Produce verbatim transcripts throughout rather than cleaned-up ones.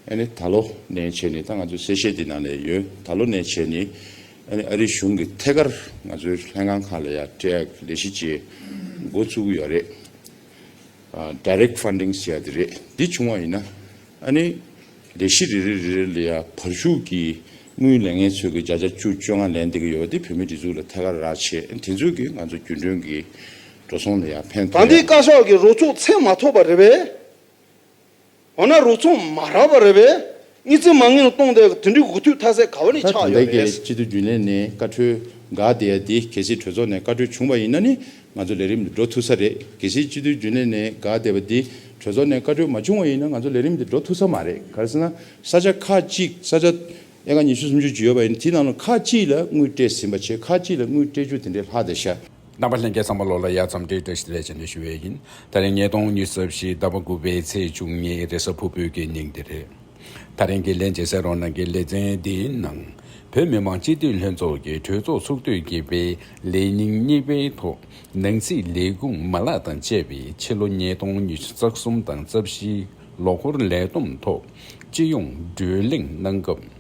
ཨ་ནི་ད་ལོ་ནས་བྱས་ནས་ད་ང་ཚོ་གསལ་བཤད་འདི་ནང་ལ་ཡོད། ད་ལོ་ནས་བྱས་ནས་ཨ་ནི་ཨ་རིའི་གཞུང་གིས་ཐད་ཀར་ང་ཚོའི་ལྷན་ཁང་ཁག་ལ་ཡང་སྤྲད་ཡག་ལས་གཞི་ཅིག་འགོ་བཙུགས་ཀྱི་ཡོད་རེད། ཨ། direct funding ཟེར་ཡག་དེ་རེད། འདི་བྱུང་བ་ཡིན་ན་ཨ་ནི་ལས་གཞི་རེ་རེ་རེ་རེ་ལ་ཡང་བར་ཞུགས་ཀྱི་དངུལ་ལེན་མཁན་ཚོས་ཀྱི་བརྒྱ་ཆ་བཅུ་བཅོ་ལྔ་ལེན་བསྡད་ཀྱི་ཡོད་པ་འདི་བོད་མིའི་སྒྲིག་འཛུགས་ལ་ཐད་ཀར་རག་བྱས། དེ་ཚོས་ཀྱི་ང་ཚོ་རྒྱུན་གྲོན་གྱི་འགྲོ་སོང་ལ་ཡང་ཕན་ད་ཐོགས་ལྟའི་ཡག་བཀའ་ཤག་གི་རོགས་ཚོགས་ཚད་མ་ཐོབ་པ་རེད་པས། འོ་ན་རོགས་ཚོགས་མ་རག་པ་རེད་པས། དངུལ་རྩིས་མ་དངུལ་གཏོང་དེ་དེ་འདྲའི་འགོ་ཐུག་ཐ་ཚད་ག་བ་ནས་ད་ད་ཆགས་ལྟའི་ཡོད་གི་རེད། སྤྱི་འཐུས་རྒྱུན་ལས་ནས་བཀའ་འཁྲོལ་འགག་བསྡད་ཡ་དེ་གལ་སྲིད་གྲོས་ཚོགས་ནས་བཀའ་འཁྲོལ་བྱུང་བ་ཡིན་ན་ནི་ང་ཚོ་ལས་རིམ་འགྲོ་ཐུབ་ས་རེད། གལ་སྲིད་སྤྱི་འཐུས་རྒྱུན་ལས་ནས་འགག་བསྡད་པ་དེ་གྲོས་ཚོགས་ནས་བཀའ་འཁྲོལ་མ་བྱུང་བ་ཡིན་ན་ང་ཚོ་ལས་རིམ་དེ་འགྲོ་ཐུབ་ས་མ་རེད། ག་རེ་ཟེར་ན་ས་ཆ་ཁག་ཅིག་ས་ཆ་ཨེ་ཀར་ཉི་ཤུ་སུམ་ཅུ་ཅིག་ཡོད་པ་ཡིན་དེ་ནང་ལ་ཁག་ཅིག་ལ་དངུལ་སྤྲད་ཟིན་པ་བྱས། ཁག་ཅིག་ལ་དངུལ་སྤྲད་རྒྱུ་དེ་འདྲའི་ལྷག་བསྡད་ཤག་རྣམ་པ་ལྷན་རྒྱས་ཚང་མ་ལོ་ལ་ཡ་མཚམས་སྤྲད་བཀྲ་ཤིས་བདེ་ལེགས་བྱས་ནས་ཞུ་བ་ཡིན། ད་རིང་ཉིས་སྟོང་ཉི་ཤུ་རྩ་བཞི་ཟླ་བ་དགུ་པའི་ཚེས་བཅུ་གཉིས་རེས་གཟའ་ཕུར་བུའི་གི་ཉིན་དེ་རེད། ད་རིང་གི་ལན་བྱེད་གསན་རོགས་གནང་གི་ལེ་ཚན་འདིའི་ནང་། བོད་མི་མང་སྤྱི་འཐུས་ལྷན་ཚོགས་ཀྱི་གྲོས་ཚོགས་ཚོགས་དུས་བརྒྱད་པའི་ལས་ཉིན་གཉིས་པའི་ཐོག་ནང་སྲིད་ལས་ཁུངས་མ་ལག་དང་བཅས་པའི་ཕྱི་ལོ་ཉིས་སྟོང་ཉི་ཤུ་རྩ་གསུམ་དང་རྩ་བཞིའི་ལོ་འཁོར་ལས་བསྡོམས་ཐོག་སྤྱི་ཡོངས་བགྲོ་གླེང་གནང་སྐབས།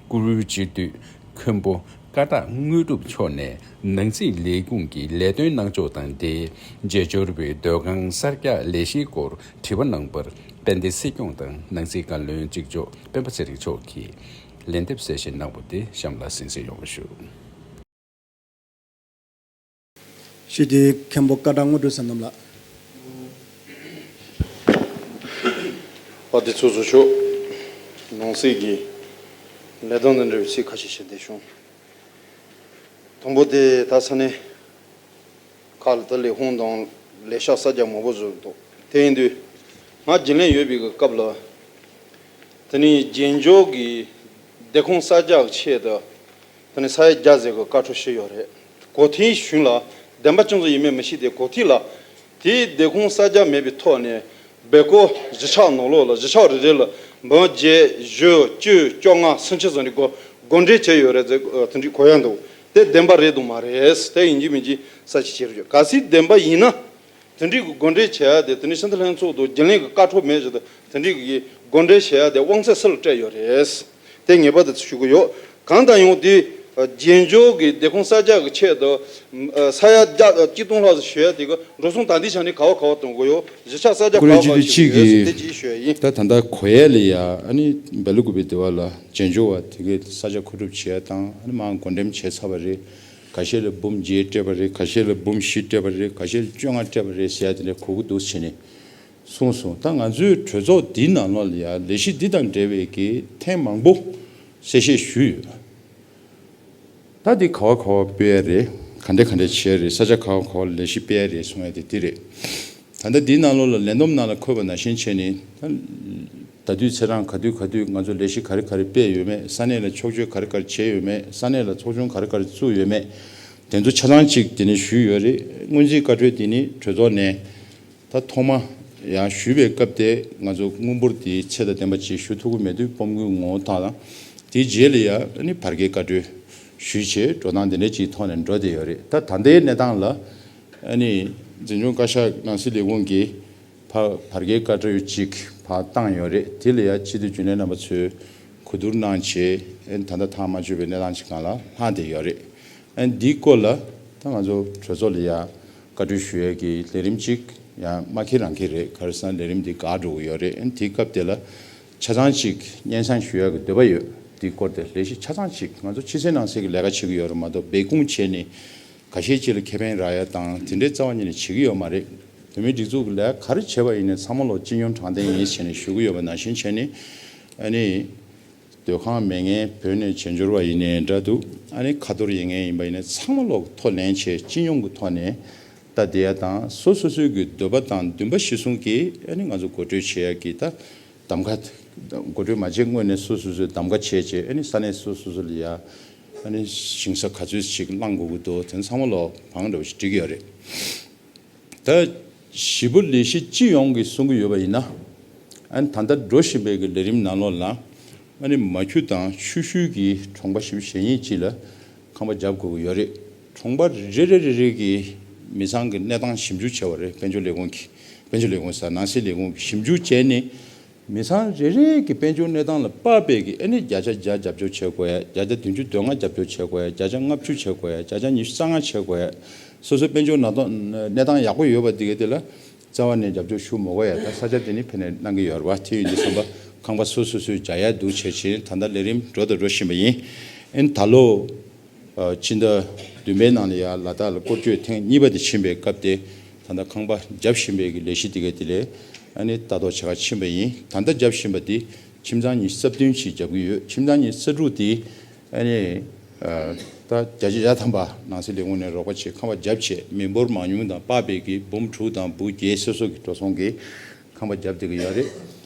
བཀུར་འོས་སྤྱི་འཐུས་མཁན་པོ་ཀ་དག་དངོས་གྲུབ་མཆོག་ནས་ནང་སྲིད་ལས་ཁུངས་ཀྱི་ལས་དོན་གནང་ཕྱོགས་དང་འབྲེལ་རྗེས་འབྱོར་བའི་སྡོད་ཁང་གསར་རྒྱག་ལས་གཞིའི་སྐོར་དྲི་བ་གནང་པར་དཔལ་ལྡན་སྲིད་སྐྱོང་དང་ནང་སྲིད་བཀའ་བློན་གཅིག་ལྕོགས་སྤེན་པ་ཚེ་རིང་མཆོག་གིས་ལན་འདེབས་གསལ་བཤད་གནང་བ་དེ་གཤམ་ལ་གསན་གཟིགས་ཡོང་བ་ཞུ། ཞུས་ཏེ་མཁན་པོ་ཀ་དག་དངོས་གྲུབ་བསོད་ནམས་ལགས། དཔལ་ལྡན་ཚོགས་གཙོ་མཆོག་ནང་སྲིད་ཀྱི་ལས་དོན་དང་འབྲེལ་བའི་ཚིག་ཁ་ཤས་ཤིག་འདི་བྱུང་། དང་པོ་དེ་ད་ས་གནས་ཁག་ལ་ད་ལས་ཁུངས་དང་ལས་ཤག་གསར་རྒྱག་མང་པོ་བཟོས་འདུག་དེ་ཡིན་དུས་ང་རྒྱུན་ལས་ཡོད་པའི་སྐབས་ལ་དེ་ནས་རྗེས་འབྱོར་གྱི་སྡོད་ཁང་གསར་རྒྱག་ཆེད་དུ། དེ་ནས་ས་ཡ་བརྒྱ་ཟེར་གི་བཀའ་འཁྲོལ་ཞུས་ཡོད་རེད། གོ་ཐིག་གཞུང་ལ་བདེན་པ་ཅུང་ཙམ་ཡིན་མིན་མི་ཤེས་ཏེ་གོ་ཐིག་ལ། དེའི་སྡོད་ཁང་གསར་རྒྱག་མེད་པའི་ཐོག་ནས་སྦེལ་ཀོབ་གཞིས་ཆགས་ནང་ལོགས་ལ་གཞིས་ཆགས་རེ་རེ་ལ་འབུམ་བརྒྱད་བཞི་བཅུ་བཅོ་ལྔ་སུམ་ཅུ་ཙམ་ནས་སྒོ་སྒོ་འབྱེད་བྱས་ཡོད་རེད་ཟེར་དེ་འདྲའི་གོ་ཡ་འདུག་དེ་བདེན་པ་རེད་དང་མ་རེད། དེ་ཡིན་གཅིག་མིན་གཅིག་ས་ཆ་བྱེད་རྒྱུ་གལ་སྲིད་བདེན་པ་ཡིན་ན། དེ་འདྲའི་གི་སྒོ་འབྱེད་བྱེད་ཡ་དེ་དེ་ནི་སྤྱི་འཐུས་ལྷན་ཚོགས་དང་རྒྱུན་ལས་ཀྱི་བཀའ་འཁྲོལ་མེད་ཞིག་དང་དེ་འདྲའི་གི་སྒོ་འབྱེད་བྱེད་ཡ་དེ་དབང་ཚད་སུ་ལ་སྤྲད་ཡོད་རེད། དེ་ངེས་པར་དུ་ཞུ་གི་ཡོད། གང་ལྟར་ཡང་དེ་རྗེས་འབྱོར་གྱི་སྡོད་ཁང་གསར་རྒྱག་གི་ཆེད་དུ་ས་ཡ་བརྒྱ་གཅིག་སྟོང་ལྷག་ཙམ་ཞུ་ཡ་དེ་གི་འགྲོ་སོང་ད་ལྟའི་ཆ་ནས་ག་བ་ག་བ་གཏོང་གི་ཡོད། གཞིས་ཆགས་གསར་རྒྱག་ག་བ་ག་བ་ཞུ་གི་ཡོད་ཟེར་དེ་གཅིག་ཞུ་ཡ་ཡིན། ད་ད་ལྟ་གོ་ཡ་ལ་ཡ་ཨ་ནི་སྦེལ་ཀོབ་པའི་སྡེ་བ་ལ་རྗེས་འབྱོར་བ་དེ་གི་ས་ཆ་མཁོ་སྒྲུབ་བྱེད་ཡ་དང་ཨ་ནི་མར་བགོ་འགྲེམས་བྱས་ཚར་བ་རེད། ཁ་ཤས་ལ་འབུམ་བརྒྱད་སྤྲད་པ་རེད། ཁ་ཤས་ལ་འབུམ་བཞི་སྤྲད་པ་རེད། ཁ་ཤས་ལ་བཅོ་ལྔ་སྤྲད་པ་རེད་ཟེར་ཡ་དེ་འདྲ་གོ་གི་འདུག་བྱས་ནས་གསུངས་སོང་། ད་ང་ཚོའི་གྲོས་ཚོགས་འདི་ནང་ལོགས་ལ་ཡ་ལས་གཞི་འདི་དང་འབྲེལ་བའི་གི་ཐེངས་མང་པོ་གསལ་བཤད་ཞུས་ཡོད། ད་འདི་ག་བ་ག་བ་སྤེལ་ཡ་རེད། ག་འདྲ་ག་འདྲ་བྱས་རེད། ས་ཆ་ག་བ་ག་བ་ལ་ལས་གཞི་སྤེལ་ཡ་རེད་གསུང་ཡ་དེ་འདི་རེད། ད་ལྟ་འདིའི་ནང་ལོགས་ལ་ལས་བསྡོམས་ནང་ལ་འཁོད་པ་ནང་བཞིན་བྱས་ནས་ད། ད་དུས་ཚེ་རང་ག་དུས་ག་དུས་ང་ཚོ་ལས་གཞི་ག་རེ་ག་རེ་སྤེལ་ཡོད་མེད། ས་གནས་ལ་ཕྱོགས་བསྐྱོད་ག་རེ་ག་རེ་བྱས་ཡོད་མེད། ས་གནས་ལ་ཚོགས་ཆུང་ག་རེ་ག་རེ་བཙུགས་ཡོད་མེད། དེ་ཚོ་ཆ་ཚང་གཅིག་དེ་ནས་ཞུས་ཡོད་རེད། སྔོན་རྩིས་བཀའ་འཁྲོལ་དེ་ནི་གྲོས་ཚོགས་ནས་ད་ཐོག་མ་ཡང་ཞུས་པའི་སྐབས་དེ་ང་ཚོ་དངུལ་འབོར་དེ་ཚད་དང་ལྡན་པ་ཅིག་ཞུ་ཐུབ་ཀྱི་མེད་དུས་སྤོམ་གུའི་ངོ་བོ་དང་དེའི་རྗེས་ལ་ཡང་ཨ་ནི་བར་བརྒལ་བཀའ་འཁྲོལ་ཞུས་བྱས་འགྲོ་སྟངས་དེ་འདྲ་ཅིག་ཐོག་ནས་འགྲོ་བསྡད་ཡོད་རེད། ད་ད་ལྟའི་གནས་སྟངས་ལ་ཨ་ནི་འཛིན་སྐྱོང་བཀའ་ཤག་ནང་སྲིད་ལས་ཁུངས་ཀྱིས། ཕར་བར་བརྒལ་བཀའ་འཁྲོལ་ཅིག་ཕར་བཏང་ཡོད་རེད། དེ་ལ་ཡང་སྤྱི་འཐུས་རྒྱུན་ལས་རྣམ་པ་ཚོས་གོ་བསྡུར་གནང་བྱས་ཨ་ནི་ད་ལྟ་ཐག་མ་ཆོད་པའི་གནས་སྟངས་ཅིག་སྒང་ལ་ལྷག་བསྡད་ཡོད་རེད། ཨ་ནི་འདིའི་སྐོར་ལ་ད་ང་ཚོ་གྲོས་ཚོགས་ལ་ཡང་བཀའ་འཁྲོལ་ཞུ་ཡས་ཀྱི་ལས་རིམ་ཅིག་ཡང་མ་འཁེལ་རང་འཁེལ་རེད། ག་རེ་ཟེར་ན་ལས་རིམ་འདི་འགག་འགྲོ་གི་ཡོད་རེད། ཨ་ནི་དེའི་སྐབས་དེ་ལ་ཆ་ཚང་ཅིག་སྙན་སེང་ཞུ་ཡས་ཀྱི་འདོད་པ་ཡོད། འདིའི་སྐོར་དེ་ལས་གཞི་ཆ་ཚང་ཅིག་ང་ཚོ་ཕྱི་གསལ་ནང་གསལ་གྱི་ལས་ཀ་བྱེད་ཀྱི་ཡོད་རེད་མ་གཏོགས་སྦས་སྐུང་བྱས་ནས། ཁ་ཤས་ཅིག་ལ་ཁེ་ཕན་རག་ཡ་དང་དེ་འདྲའི་རྩ་བ་ཉིད་ནས་བྱེད་ཀྱི་ཡོད་མ་རེད། བོད་མིའི་སྒྲིག་འཛུགས་ཀྱི་ལས་ཀ་ག་རེ་བྱས་པ་ཡིན་ནའི་ཚང་མ་ལོག་སྤྱི་སྙོམས་དྲང་བདེན་ཡིན་ཟེར་ནས་ཞུ་གི་ཡོད་པ་ནང་བཞིན་བྱས་ནས་ཨ་ནི་སྡོད་ཁང་མེད་མཁན་བོད་ནས་བྱེས་འབྱོར་བ་ཡིན་ནའི་འདྲ་འདུག་ཨ་ནི་ཁ་ཐོར་ཡིན་མཁན་ཡིན་པ་ཡིན་ནའི་ཚང་མ་ལོག་ཐོ་ལེན་བྱས་སྤྱི་སྙོམས་ཀྱི་ཐོག་ནས་ད་བསྡད་ཡ་དང་སོ་སོ་སོའི་གི་འདོད་པ་དང་འདུན་པ་གཞིར་བཟུང་གིས་ཨ་ནི་ང་ཚོ་འགོ་ཁྲིད་བྱེད་ཡ་གི་ད། གདམ་ག་འགོ་ཁྲིད་མ་བྱས་སྔོན་ནས་སོ་སོ་སོས་གདམ་ག་བྱས་བྱས་ཨ་ནི་ས་གནས་སོ་སོ་སོ་ལ་ཡ་ཨ་ནི་ཞིང་ས་ག་ཚོད་ཅིག་བླང་དགོས་ཀྱི་འདུག་དེ་ཚང་མ་ལོག་བང་འདྲ་བོ་ཞིག་སྒྲིག་ཡོད་རེད། ད་བཞི་པོ་ལས་གཞི་སྤྱི་ཡོངས་ཀྱིས་གསུང་གི་ཡོད་པ་ཡིན་ན་ཨ་ནི་ད་ལྟ་འགྲོ་བཞིན་པའི་གི་ལས་རིམ་ནང་ལོགས་ལ་ཨ་ནི་མ་ཁྱུ་དང་ཆུ་ཤུལ་གྱི་གྲོང་པ་བཞི་བཅུ་ཞེ་གཉིས་ཅིག་ལ་ཁང་པ་རྒྱབ་དགོས་ཀྱི་ཡོད་རེད། གྲོང་པ་རེ་རེ་རེ་རེ་གི་མི་ཚང་གི་གནས་སྟངས་ཞིབ་འཇུག་བྱས་པ་རེད། དཔལ་འབྱོར་ལས་ཁུངས་ཀྱིས་དཔལ་འབྱོར་ལས་ཁུངས་ཟེར་ནང་སྲིད་ལས་ཁུངས་ཀྱིས་ཞིབ་འཇུག་བྱས་ནས། མི་ཚང་རེ་རེ་གི་དཔལ་འབྱོར་གནས་སྟངས་ལ་དཔག་པའི་གི་ཨ་ནི་བརྒྱ་ཆ་བརྒྱ་རྒྱབ་སྐྱོར་བྱེད་དགོས་ཡ། བརྒྱ་ཆ་བདུན་ཅུ་དོན་ལྔ་རྒྱབ་སྐྱོར་བྱེད་དགོས་ཡ། བརྒྱ་ཆ་ལྔ་བཅུ་བྱེད་དགོས་ཡ། བརྒྱ་ཆ་ཉི་ཤུ་རྩ་ལྔ་བྱེད་དགོས་ཡ། སོ་སོའི་དཔལ་འབྱོར་གནས་སྟངས་གནས་སྟངས་ཡག་པོ་ཡོད་པ་དེ་ག་དེ་ལ་རྩ་བ་ནས་རྒྱབ་སྐྱོར་ཞུ་མི་དགོས་ཡ། ད་ས་ཆ་དེ་ནི་ཕན་ནས་གནང་གི་ཡོད་རེད་བ། དེ་ཡིན་དུས་ཙམ་པ་ཁང་པ་སོ་སོ་སོས་རྒྱག་ཡ་འདུག་བྱས་བྱས་ད་ལྟ་ལས་རིམ་འགྲོ་དང་འགྲོ་བཞིན་པ་ཡིན། ཨ་ནི་ད་ལོ་ཕྱི་ཟླ་བདུན་པའི་ནང་ལ་ཡ་ལ་དྭགས་ལ་སྐོར་སྐྱོད་ཐེངས་གཉིས་པ་དེ་ཕྱིན་པའི་སྐབས་དེ་ད་ལྟ་ཁང་པ་རྒྱབ་བཞིན་པའི་གི་ལས་གཞི་དེ་ག་དེ་ལས་ཨ་ནི་ལྟ་རྟོག་བྱེད་ག་ཕྱིན་པ་ཡིན། ད་ལྟ་རྒྱབ་བཞིན་པ་དེ་ཁྱིམ་ཚང་ཉི་ཤུ་རྩ་བདུན་ཞིག་རྒྱབ་ཀྱི་ཡོད། ཁྱིམ་ཚང་ཉི་ཤུ་རྩ་དྲུག་དེ་ཨ་ནི་ད་བརྒྱ་ཆ་བརྒྱ་ཐམ་པ་ནང་སྲིད་ལས་ཁུངས་ནས་རོགས་པ་བྱེད། ཁང་པ་རྒྱབ་བྱས། མི་འབོར་མང་ཉུང་དང་དཔག་པའི་གི་འབུམ་དྲུག་དང་འབུམ་བརྒྱད་སོ་སོ་གི་འགྲོ་སོང་གི་ཁང་པ་རྒྱབ་བསྡད་ཀྱི་ཡོད་རེད།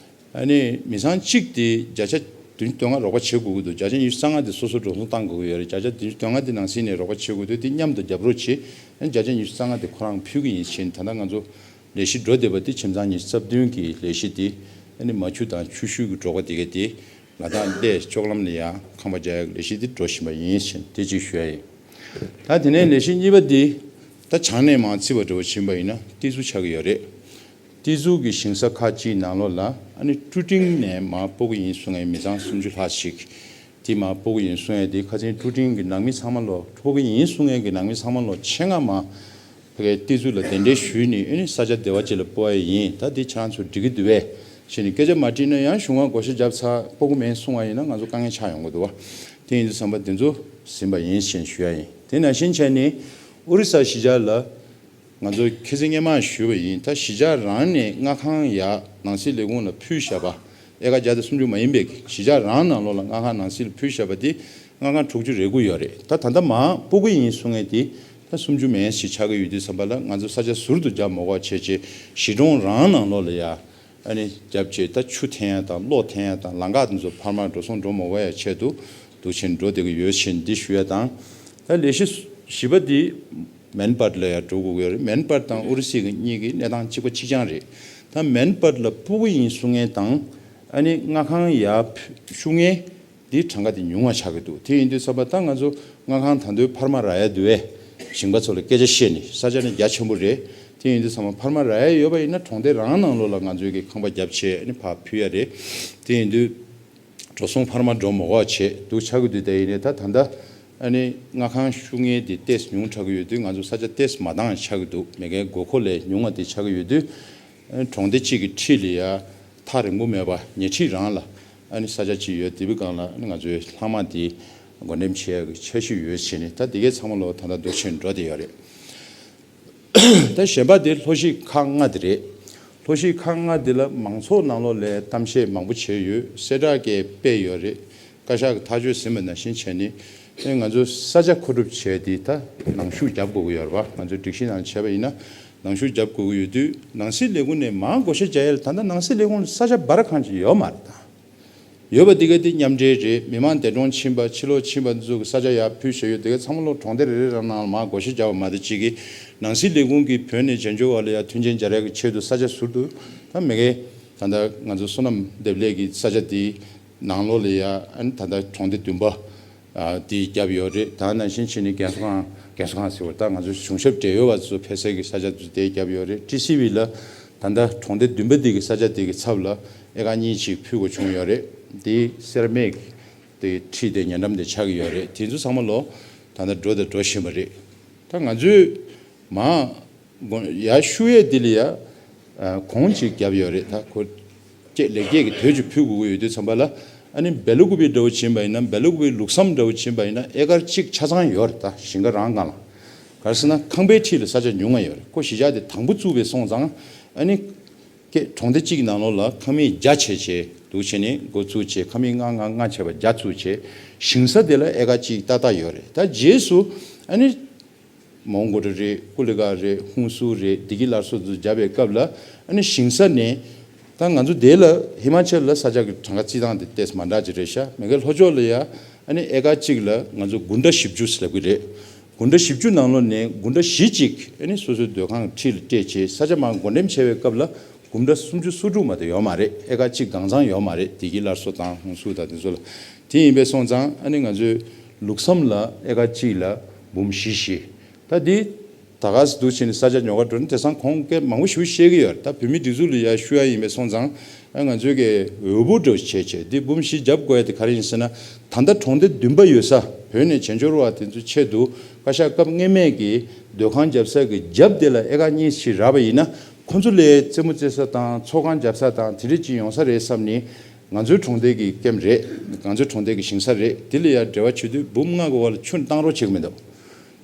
ཨ་ནི་མི་ཚང་གཅིག་དེ་བརྒྱ་ཆ་བདུན་ཅུ་དོན་ལྔ་རོགས་པ་བྱེད་དགོས་ཀྱི་འདུག་བརྒྱ་ཆ་ཉི་ཤུ་རྩ་ལྔ་དེ་སོ་སོ་འགྲོ་སོང་བཏང་དགོས་ཀྱི་ཡོད་རེད། བརྒྱ་ཆ་བདུན་ཅུ་དོན་ལྔ་དེ་ནང་སྲིད་ནས་རོགས་པ་བྱེད་དགོས་འདུག་དེ་མཉམ་དུ་རྒྱབ་རོགས་བྱེད། ཨ་ནི་བརྒྱ་ཆ་ཉི་ཤུ་རྩ་ལྔ་དེ་ཁོ་རང་ཕུལ་གྱི་ཡིན་ཕྱིན་ད་ལྟ་ང་ཚོ་ལས་གཞི་འགྲོ་བསྡད་པ་དེ་ཁྱིམ་ཚང་ཉི་ཤུ་རྩ་བདུན་གྱི་ལས་གཞི་དེ་ཨ་ནི་མ་ཆུ་དང་ཆུ་ཤུལ་གྱི་འབྲོག་པ་དེ་ག་དེ་ལ་དྭགས་གླེ་ལྕོག་ལམ་ལ་ཡ་ཁང་པ་རྒྱག་ཡག་ལས་གཞི་དེ་འགྲོ་བཞིན་པ་ཡིན་ཕྱིན་དེ་གཅིག་ཞུ་ཡ་ཡིན། ད་དེ་ནས་ལས་གཞི་གཉིས་པ་དེ་ད་བྱང་ནས་མར་རྩིས་པ་འདྲ་བོ་ཕྱིན་པ་ཡིན་ན་ཏི་ཛུ་ཆགས་ཀྱི་ཡོད་རེད། ཏི་ཛུ་གི་ཞིང་ས་ཁག་ཅིག་ནང་ལོགས་ལ་ཨ་ནི་ཀྲུ་ཀྲིང་ནས་མར་སྤོ་གི་ཡིན་གསུང་མཁན་མི་ཚང་སུམ་ཅུ་ལྷག་ཅིག་དེ་མར་སྤོ་གི་ཡིན་གསུང་ཡས་དེ་ཁ་སང་ཀྲུ་ཀྲིང་གི་ནང་མི་ཚང་མ་ལོ་སྤོ་གི་ཡིན་གསུང་མཁན་གི་ནང་མི་ཚང་མ་ལོ་ཆེད་མངགས་མར་ཕ་གིའི་ཏི་ཛུ་ལ་གདན་འདྲེན་ཞུས་ནས་ཨ་ནི་ས་ཆ་བདེ་བ་ཅིག་ལ་སྤོ་ཡ་ཡིན། ད་དེ་ཁྱེད་རང་ཚོ་འགྲིག་གི་འདུག་པས་ཞེས་ནས་སྐད་ཆ་མ་དྲིས་ན་ཡང་གཞུང་ང་བགོ་བཤའ་བརྒྱབ་ཚར་སྤོ་གི་མེད་གསུང་བ་ཡིན་ན་ང་ཚོ་དཀའ་ངལ་ཆགས་ཡོང་གི་འདུག་པ། དེ་ཡིན་དུས་ཙམ་པ་དེ་ཚོ་ཟིན་པ་ཡིན་ཞེས་ཞུ་ཡ་ཡིན། དེ་ནང་བཞིན་བྱས་ནས་ཨོ་རི་ས་གཞིས་ཆགས་ལ་ང་ཚོ་ཁ་སང་སྔོན་མ་ཞུས་པ་ཡིན། ད་གཞིས་ཆགས་རང་ནས་མངའ་ཁང་ཡར་ནང་སྲིད་ལས་ཁུངས་ལ་ཕུལ་བཞག་པ། ཨེ་ཀར་བརྒྱ་དང་སུམ་ཅུ་མ་ཡིན་པའི་གཞིས་ཆགས་རང་ནང་ལོགས་ལ་མངའ་ཁང་ནང་སྲིད་ལ་ཕུལ་བཞག་པ་དེ་མངའ་ཁང་དྲུག་ཅུ་རེ་དགུ་ཡོད་རེད། ད་ད་ལྟ་མར་སྤོ་གི་ཡིན་གསུང་མཁན་དེ་ད་སུམ་ཅུ་མན་ཞིག་ཆགས་ཀྱི་ཡོད་དུས་ཙམ་པ་ལ་ང་ཚོ་ས་ཆ་ཟུར་དུ་རྒྱབ་མ་དགོས་བྱས་བྱས་གཞིས་གྲོང་རང་ནང་ལོགས་ལ་ཡ་ཨ་ནི་རྒྱབ་བྱས་ད་ཆུ་འཐེན་ཡ་དང་གློག་འཐེན་ཡ་དང་ལམ་ཁ་དེ་ཚོ་འཕར་མ་འགྲོ་སོང་འགྲོ་མ་དགོས་ཡ་ཆེད་དུ་འདུག་ཕྱིན་འགྲོ་བསྡད་ཀྱི་ཡོད་ཕྱིན་འདི་ཞུ་ཡ་དང་། ད་ལས་གཞི་བཞི་པ་འདི་མན་པར་ལ་ཡ་འགྲོ་དགོས་ཀྱི་ཡོད་རེད། མན་པར་དང་ཨོ་རི་སི་གི་གཉིས་ཀྱི་གནས་སྟངས་གཅིག་པ་གཅིག་རྐྱང་རེད། ད་མན་པར་ལ་སྤོ་གི་ཡིན་གསུང་མཁན་དང་ཨ་ནི་མངའ་ཁང་ཡར་ཕུ་ཤུགས་ངན་འདིའི་གྲངས་ཀ་དེ་ཉུང་བ་ཆགས་ཀྱི་འདུག་དེ་ཡིན་དུས་ཙམ་པ་ད་ང་ཚོ་མངའ་ཁང་ད་དུང་འཕར་མ་རག་ཡ་འདུག་པས། ཞིང་པ་ཚོ་ལ་སྐད་ཆ་བཤད་ནས་ས་ཆ་ནི་རྒྱ་ཆེན་པོ་རེད། དེ་ཡིན་དུས་ཙམ་པ་འཕར་མ་རག་ཡ་ཡོད་པ་ཡིན་ན་གྲོང་སྡེ་རང་ནང་ལོགས་ལ་ང་ཚོའི་གི་ཁང་པ་རྒྱབ་བྱས་ཨ་ནི་ཕར་ཕུལ་ཡ་རེད། དེ་ཡིན་དུས་འགྲོ་སོང་འཕར་མ་འགྲོ་མ་དགོས་བྱས་འདུག་ཆགས་ཀྱི་འདུག་དེ་ཡིན་ནའི་ད་ད་ལྟ་ཨ་ནི་མངའ་ཁང་ཤུགས་ངན་དེ་ཏོག་ཙམ་ཉུང་དྲགས་ཀྱི་ཡོད་དུས་ང་ཚོ་ས་ཆ་ཏོག་ཙམ་མ་འདང་ཆགས་ཀྱི་འདུག་མེ་ཀའི་དགོས་མཁོ་ལས་ཉུང་བ་དེ་ཆགས་ཀྱི་ཡོད་དུས། གྲོང་སྡེ་གཅིག་གི་འཁྲིས་ལ་ཡ་ཐག་རིང་པོ་མེད་པ་ཉེ་འཁྲིས་རང་ལ་ཨ་ནི་ས་ཆ་གཅིག་ཡོད་དེ་བའི་སྒང་ལ་ཨ་ནི་ང་ཚོའི་ལྷག་མ་དེ་བགོ་འགྲེམས་བྱེད་ཡག་གི་འཆར་གཞི་ཡོད་ཕྱིན་ནི་ད་དེ་གའི་ཚང་མ་ལོ་ད་ལྟ་འདུག་ཕྱིན་འགྲོ་བསྡད་ཡོད་རེད། ད་གཞན་པ་དེ་ལྷོ་གཞིས་ཁག་ལྔ་དེ་རེད། ལྷོ་གཞིས་ཁག་ལྔ་དེ་ལ་མང་ཚོགས་ནང་ལོགས་ལ་གཏམ་བཤད་མང་པོ་བྱས་ཡོད། གསལ་བསྒྲགས་སྐད་སྤེལ་ཡོད་རེད། བཀའ་ཤག་གི་ཐག་གཅོད་ཟིན་པ་ནང་བཞིན་བྱས་ནི། ཨེ་ང་ཚོ་ས་ཆ་མཁོ་སྒྲུབ་བྱས་ཏེ་ད་ནང་ཞུགས་རྒྱབ་དགོས་ཀྱི་ཡོད་རེད་པ། ང་ཚོའི་སྒྲིག་གཞི་ནང་བྱས་པ་ཡིན་ན་ནང་ཞུགས་རྒྱབ་དགོས་ཀྱི་ཡོད་དུས་ནང་སྲིད་ལས་ཁུངས་ནས་མར་བགོ་བཤའ་རྒྱག་ཡ་ལ་ད་ལྟ་ནང་སྲིད་ལས་ཁུངས་ལ་ས་ཆ་སྦར་གང་ཅིག་ཡོད་མ་རེད་ད། ཡོད་པ་འདི་ག་དེ་མཉམ་འབྲེལ་རེད། མི་མང་འདས་གྲོངས་ཕྱིན་པ་ཕྱི་ལོགས་ཕྱིན་པ་འདི་ཚོ་གི་ས་ཆ་ཡར་ཕུལ་བཞག་ཡོད། དེ་ག་ཚང་མ་ལོ་གྲོང་སྡེ་རེ་རེ་རང་ནང་ལ་མར་བགོ་བཤའ་རྒྱག་པ་མ་གཏོགས་གཅིག་གིས་ནང་སྲིད་ལས་ཁུངས་ཀྱིས་བོད་ནས་བྱང་ཕྱོགས་བར་ལ་ཡར་མཐུན་རྐྱེན་སྦྱར་ཡག་གི་ཆེད་དུ་ས་ཆ་ཟུར་དུ་ད་མེ་ཀའི་ད་ལྟ་ང་ཚོ་བསོད་ནམས་འདེབས་ལས་ཀྱི་ས་ཆ་དེའི་ནང་ལོགས་ལ་ཡ་ཨ་ནི་ད་ལྟ་གྲོང་སྡེ་བདུན་པ་ཨ་དེ་བརྒྱབ་ཡོད་རེད། ད་ནང་བཞིན་བྱས་ནས་རྒན་གསོ་ཁང་རྒན་གསོ་ཁང་ཟེར་བ་ད་ང་ཚོ་གཞུང་ཞབས་འབྲེལ་ཡོད་པ་ཚོ་ཕེབས་སའི་གི་ས་ཆ་ཚོ་དེ་བརྒྱབ་ཡོད་རེད། ཊི་སི་ཝི་ལ་ད་ལྟ་གྲོང་སྡེ་བདུན་པ་དེ་གི་ས་ཆ་དེ་གི་ཚབ་ལ་ཨེ་ཀར་གཉིས་ཅིག་ཕུལ་དགོས་བྱུང་ཡོད་རེད། དེ་སེ་ར་མིག་དེ་ཁྲིད་དེ་ཉེ་འགྲམ་དེ་ཆགས་ཀྱི་ཡོད་རེད། དེ་ཚོ་ཚང་མ་ལོ་ད་ལྟ་འགྲོ་དང་འགྲོ་བཞིན་པ་རེད། ད་ང་ཚོས་མ་དགོན་ཡར་ཤུགས་ཡས་འདི་ལ་ཡ་གོང་ཅིག་བརྒྱབ་ཡོད་རེད། ད་ཁོ་ཀྱེ་ལེགས་སྐྱེས་ཀྱི་དོད་ཅིག་ཕུལ་དགོས་ཀྱི་ཡོད་དུས་ཙམ་པ་ལ་ཨ་ནི་སྦེ་ལ་ཀུ་པེ་འདྲ་བོ་བྱིན་པ་ཡིན་ན་སྦེ་ལ་ཀུ་པེ་ལུགས་བསམ་འདྲ་བོ་བྱིན་པ་ཡིན་ན་ཨེ་ཀར་གཅིག་ཆ་ཚང་ཡོད་རེད། ད་ཞིང་ཁ་རང་སྒང་ལ་ག་རེ་ཟེར་ན་ཁང་པའི་འཁྲིས་ལ་ས་ཆ་ཉུང་ང་ཡོད་རེད། ཁོ་གཞིས་ཆགས་དེ་དང་པོ་བཙུགས་པའི་སོང་ཙང་ཨ་ནི་ཀྱེ་གྲོང་སྡེ་གཅིག་ནང་ལོགས་ལ་ཁང་མིག་བརྒྱ་བྱས་བྱས་འདུག་བྱས་ནས་འགོ་བཙུགས་བྱས་ཁང་མིག་ལྔ་ལྔ་ལྔ་བྱས་པ་བརྒྱ་བཙུགས་བྱས་ཞིང་ས་དེ་ལ་ཨེ་ཀར་གཅིག་ཏག་ཏག་ཡོད་རེད། ད་རྗེས་སུ་ཨ་ནི། མོན་གྷོ་རེད། ཀུ་ལི་གྷལ་རེད། ཧུན་སུར་རེད། བདེ་སྐྱིད་སླར་གསོ་དུ་བརྒྱབ་པའི་སྐབས་ལ་ཨ་ནི་ཞིང་ས་ནས་ད་ང་ཚོ་དེ་ལ་ཧི་མ་ཅལ་ལ་ས་ཆ་གི་གྲངས་ཀ་རྩིས་སྟངས་དེ་ཏོག་ཙམ་མ་འདྲ་ཅིག་རེད་ཤག་མེ་ཀའི་ལྷོ་ཕྱོགས་ལ་ཡ་ཨ་ནི་ཨེ་ཀར་གཅིག་ལ་ང་ཚོ་དགུང་གྲངས་བཞི་བཅུ་ཟེར་ལབ་ཀྱི་རེད། དགུང་གྲངས་བཞི་བཅུ་ནང་ལོགས་ནས་དགུང་གྲངས་བཞི་གཅིག་ཨ་ནི་སོ་སོའི་སྡོད་ཁང་གི་འཁྲིས་ལ་སྤྲད་བྱས་ས་ཆ་མར་བགོ་འགྲེམས་བྱས་པའི་སྐབས་ལ་དགུང་གྲངས་སུམ་ཅུ་སོ་དྲུག་མ་གཏོགས་ཡོད་མ་རེད། ཨེ་ཀར་གཅིག་གང་ཚང་ཡོད་མ་རེད། བདེ་སྐྱིད་སླར་གསོ་དང་ཧུན་སུར་དང་དེ་ཚོ་ལ། དེ་ཡིན་པའི་སོང་ཙང་ཨ་ནི་ང་ཚོའི་ལུགས་བསམ་ལ་ཨེ་ཀར་གཅིག་ལ་འབུམ་བཞི་བཞི། ད་འདི་ ད་ག་སེ་འདུག་བྱས་ནས་ས་ཆ་ཉོ་གར་འགྲོ་ན་དེང་སང་ཁོང་སྐད་མང་པོ་ཞིག་བཤད་ཀྱི་ཡོད་རེད། ད་བོད་མིའི་སྒྲིག་འཛུགས་ལ་ཡར་ཞུ་ཡ་ཡིན་པས་སོང་ཙང་ཨ་ང་ཚོའི་གི་འོས་བུ་འདྲ་བོ་བྱས་བྱས་འདི་འབུམ་བཞི་རྒྱབ་དགོས་ཡ་དེ་ག་རེ་ཡིན་ཟེར་ན། ད་ལྟ་གྲོང་སྡེ་བདུན་པ་ཡོད་ས་བོད་ནས་བྱེས་འབྱོར་བ་དེ་ཚོའི་ཆེད་དུ་བཀའ་ཤག་སྐབས་སྔོན་མའི་གི་སྡོད་ཁང་རྒྱབ་ས་གི་རྒྱབ་དེ་ལ་ཨེ་ཀར་གཉིས་ཤིག་རག་པ་ཡིན་ན། ཁོ་ཚོ་ལ་རྩེད་མོ་རྩེ་ས་དང་ཚོགས་ཁང་རྒྱབ་ས་དང་དེ་འདྲ་ཅིག་ཡོང་ས་རེད་བསམ་ནས། ང་ཚོའི་གྲོང་སྡེ་གི་ཀེམ་རེད། ང་ཚོའི་གྲོང་སྡེ་གི་ཞིང་ས་རེད། དེ་ལ་ཡར་འབྲེལ་བ་བྱེད་དུས་འབུམ་ལྔ་གི་འོག་ལ་ཆུ་བཏང་རོགས་བྱེད་ཀྱི་མི་འདུག་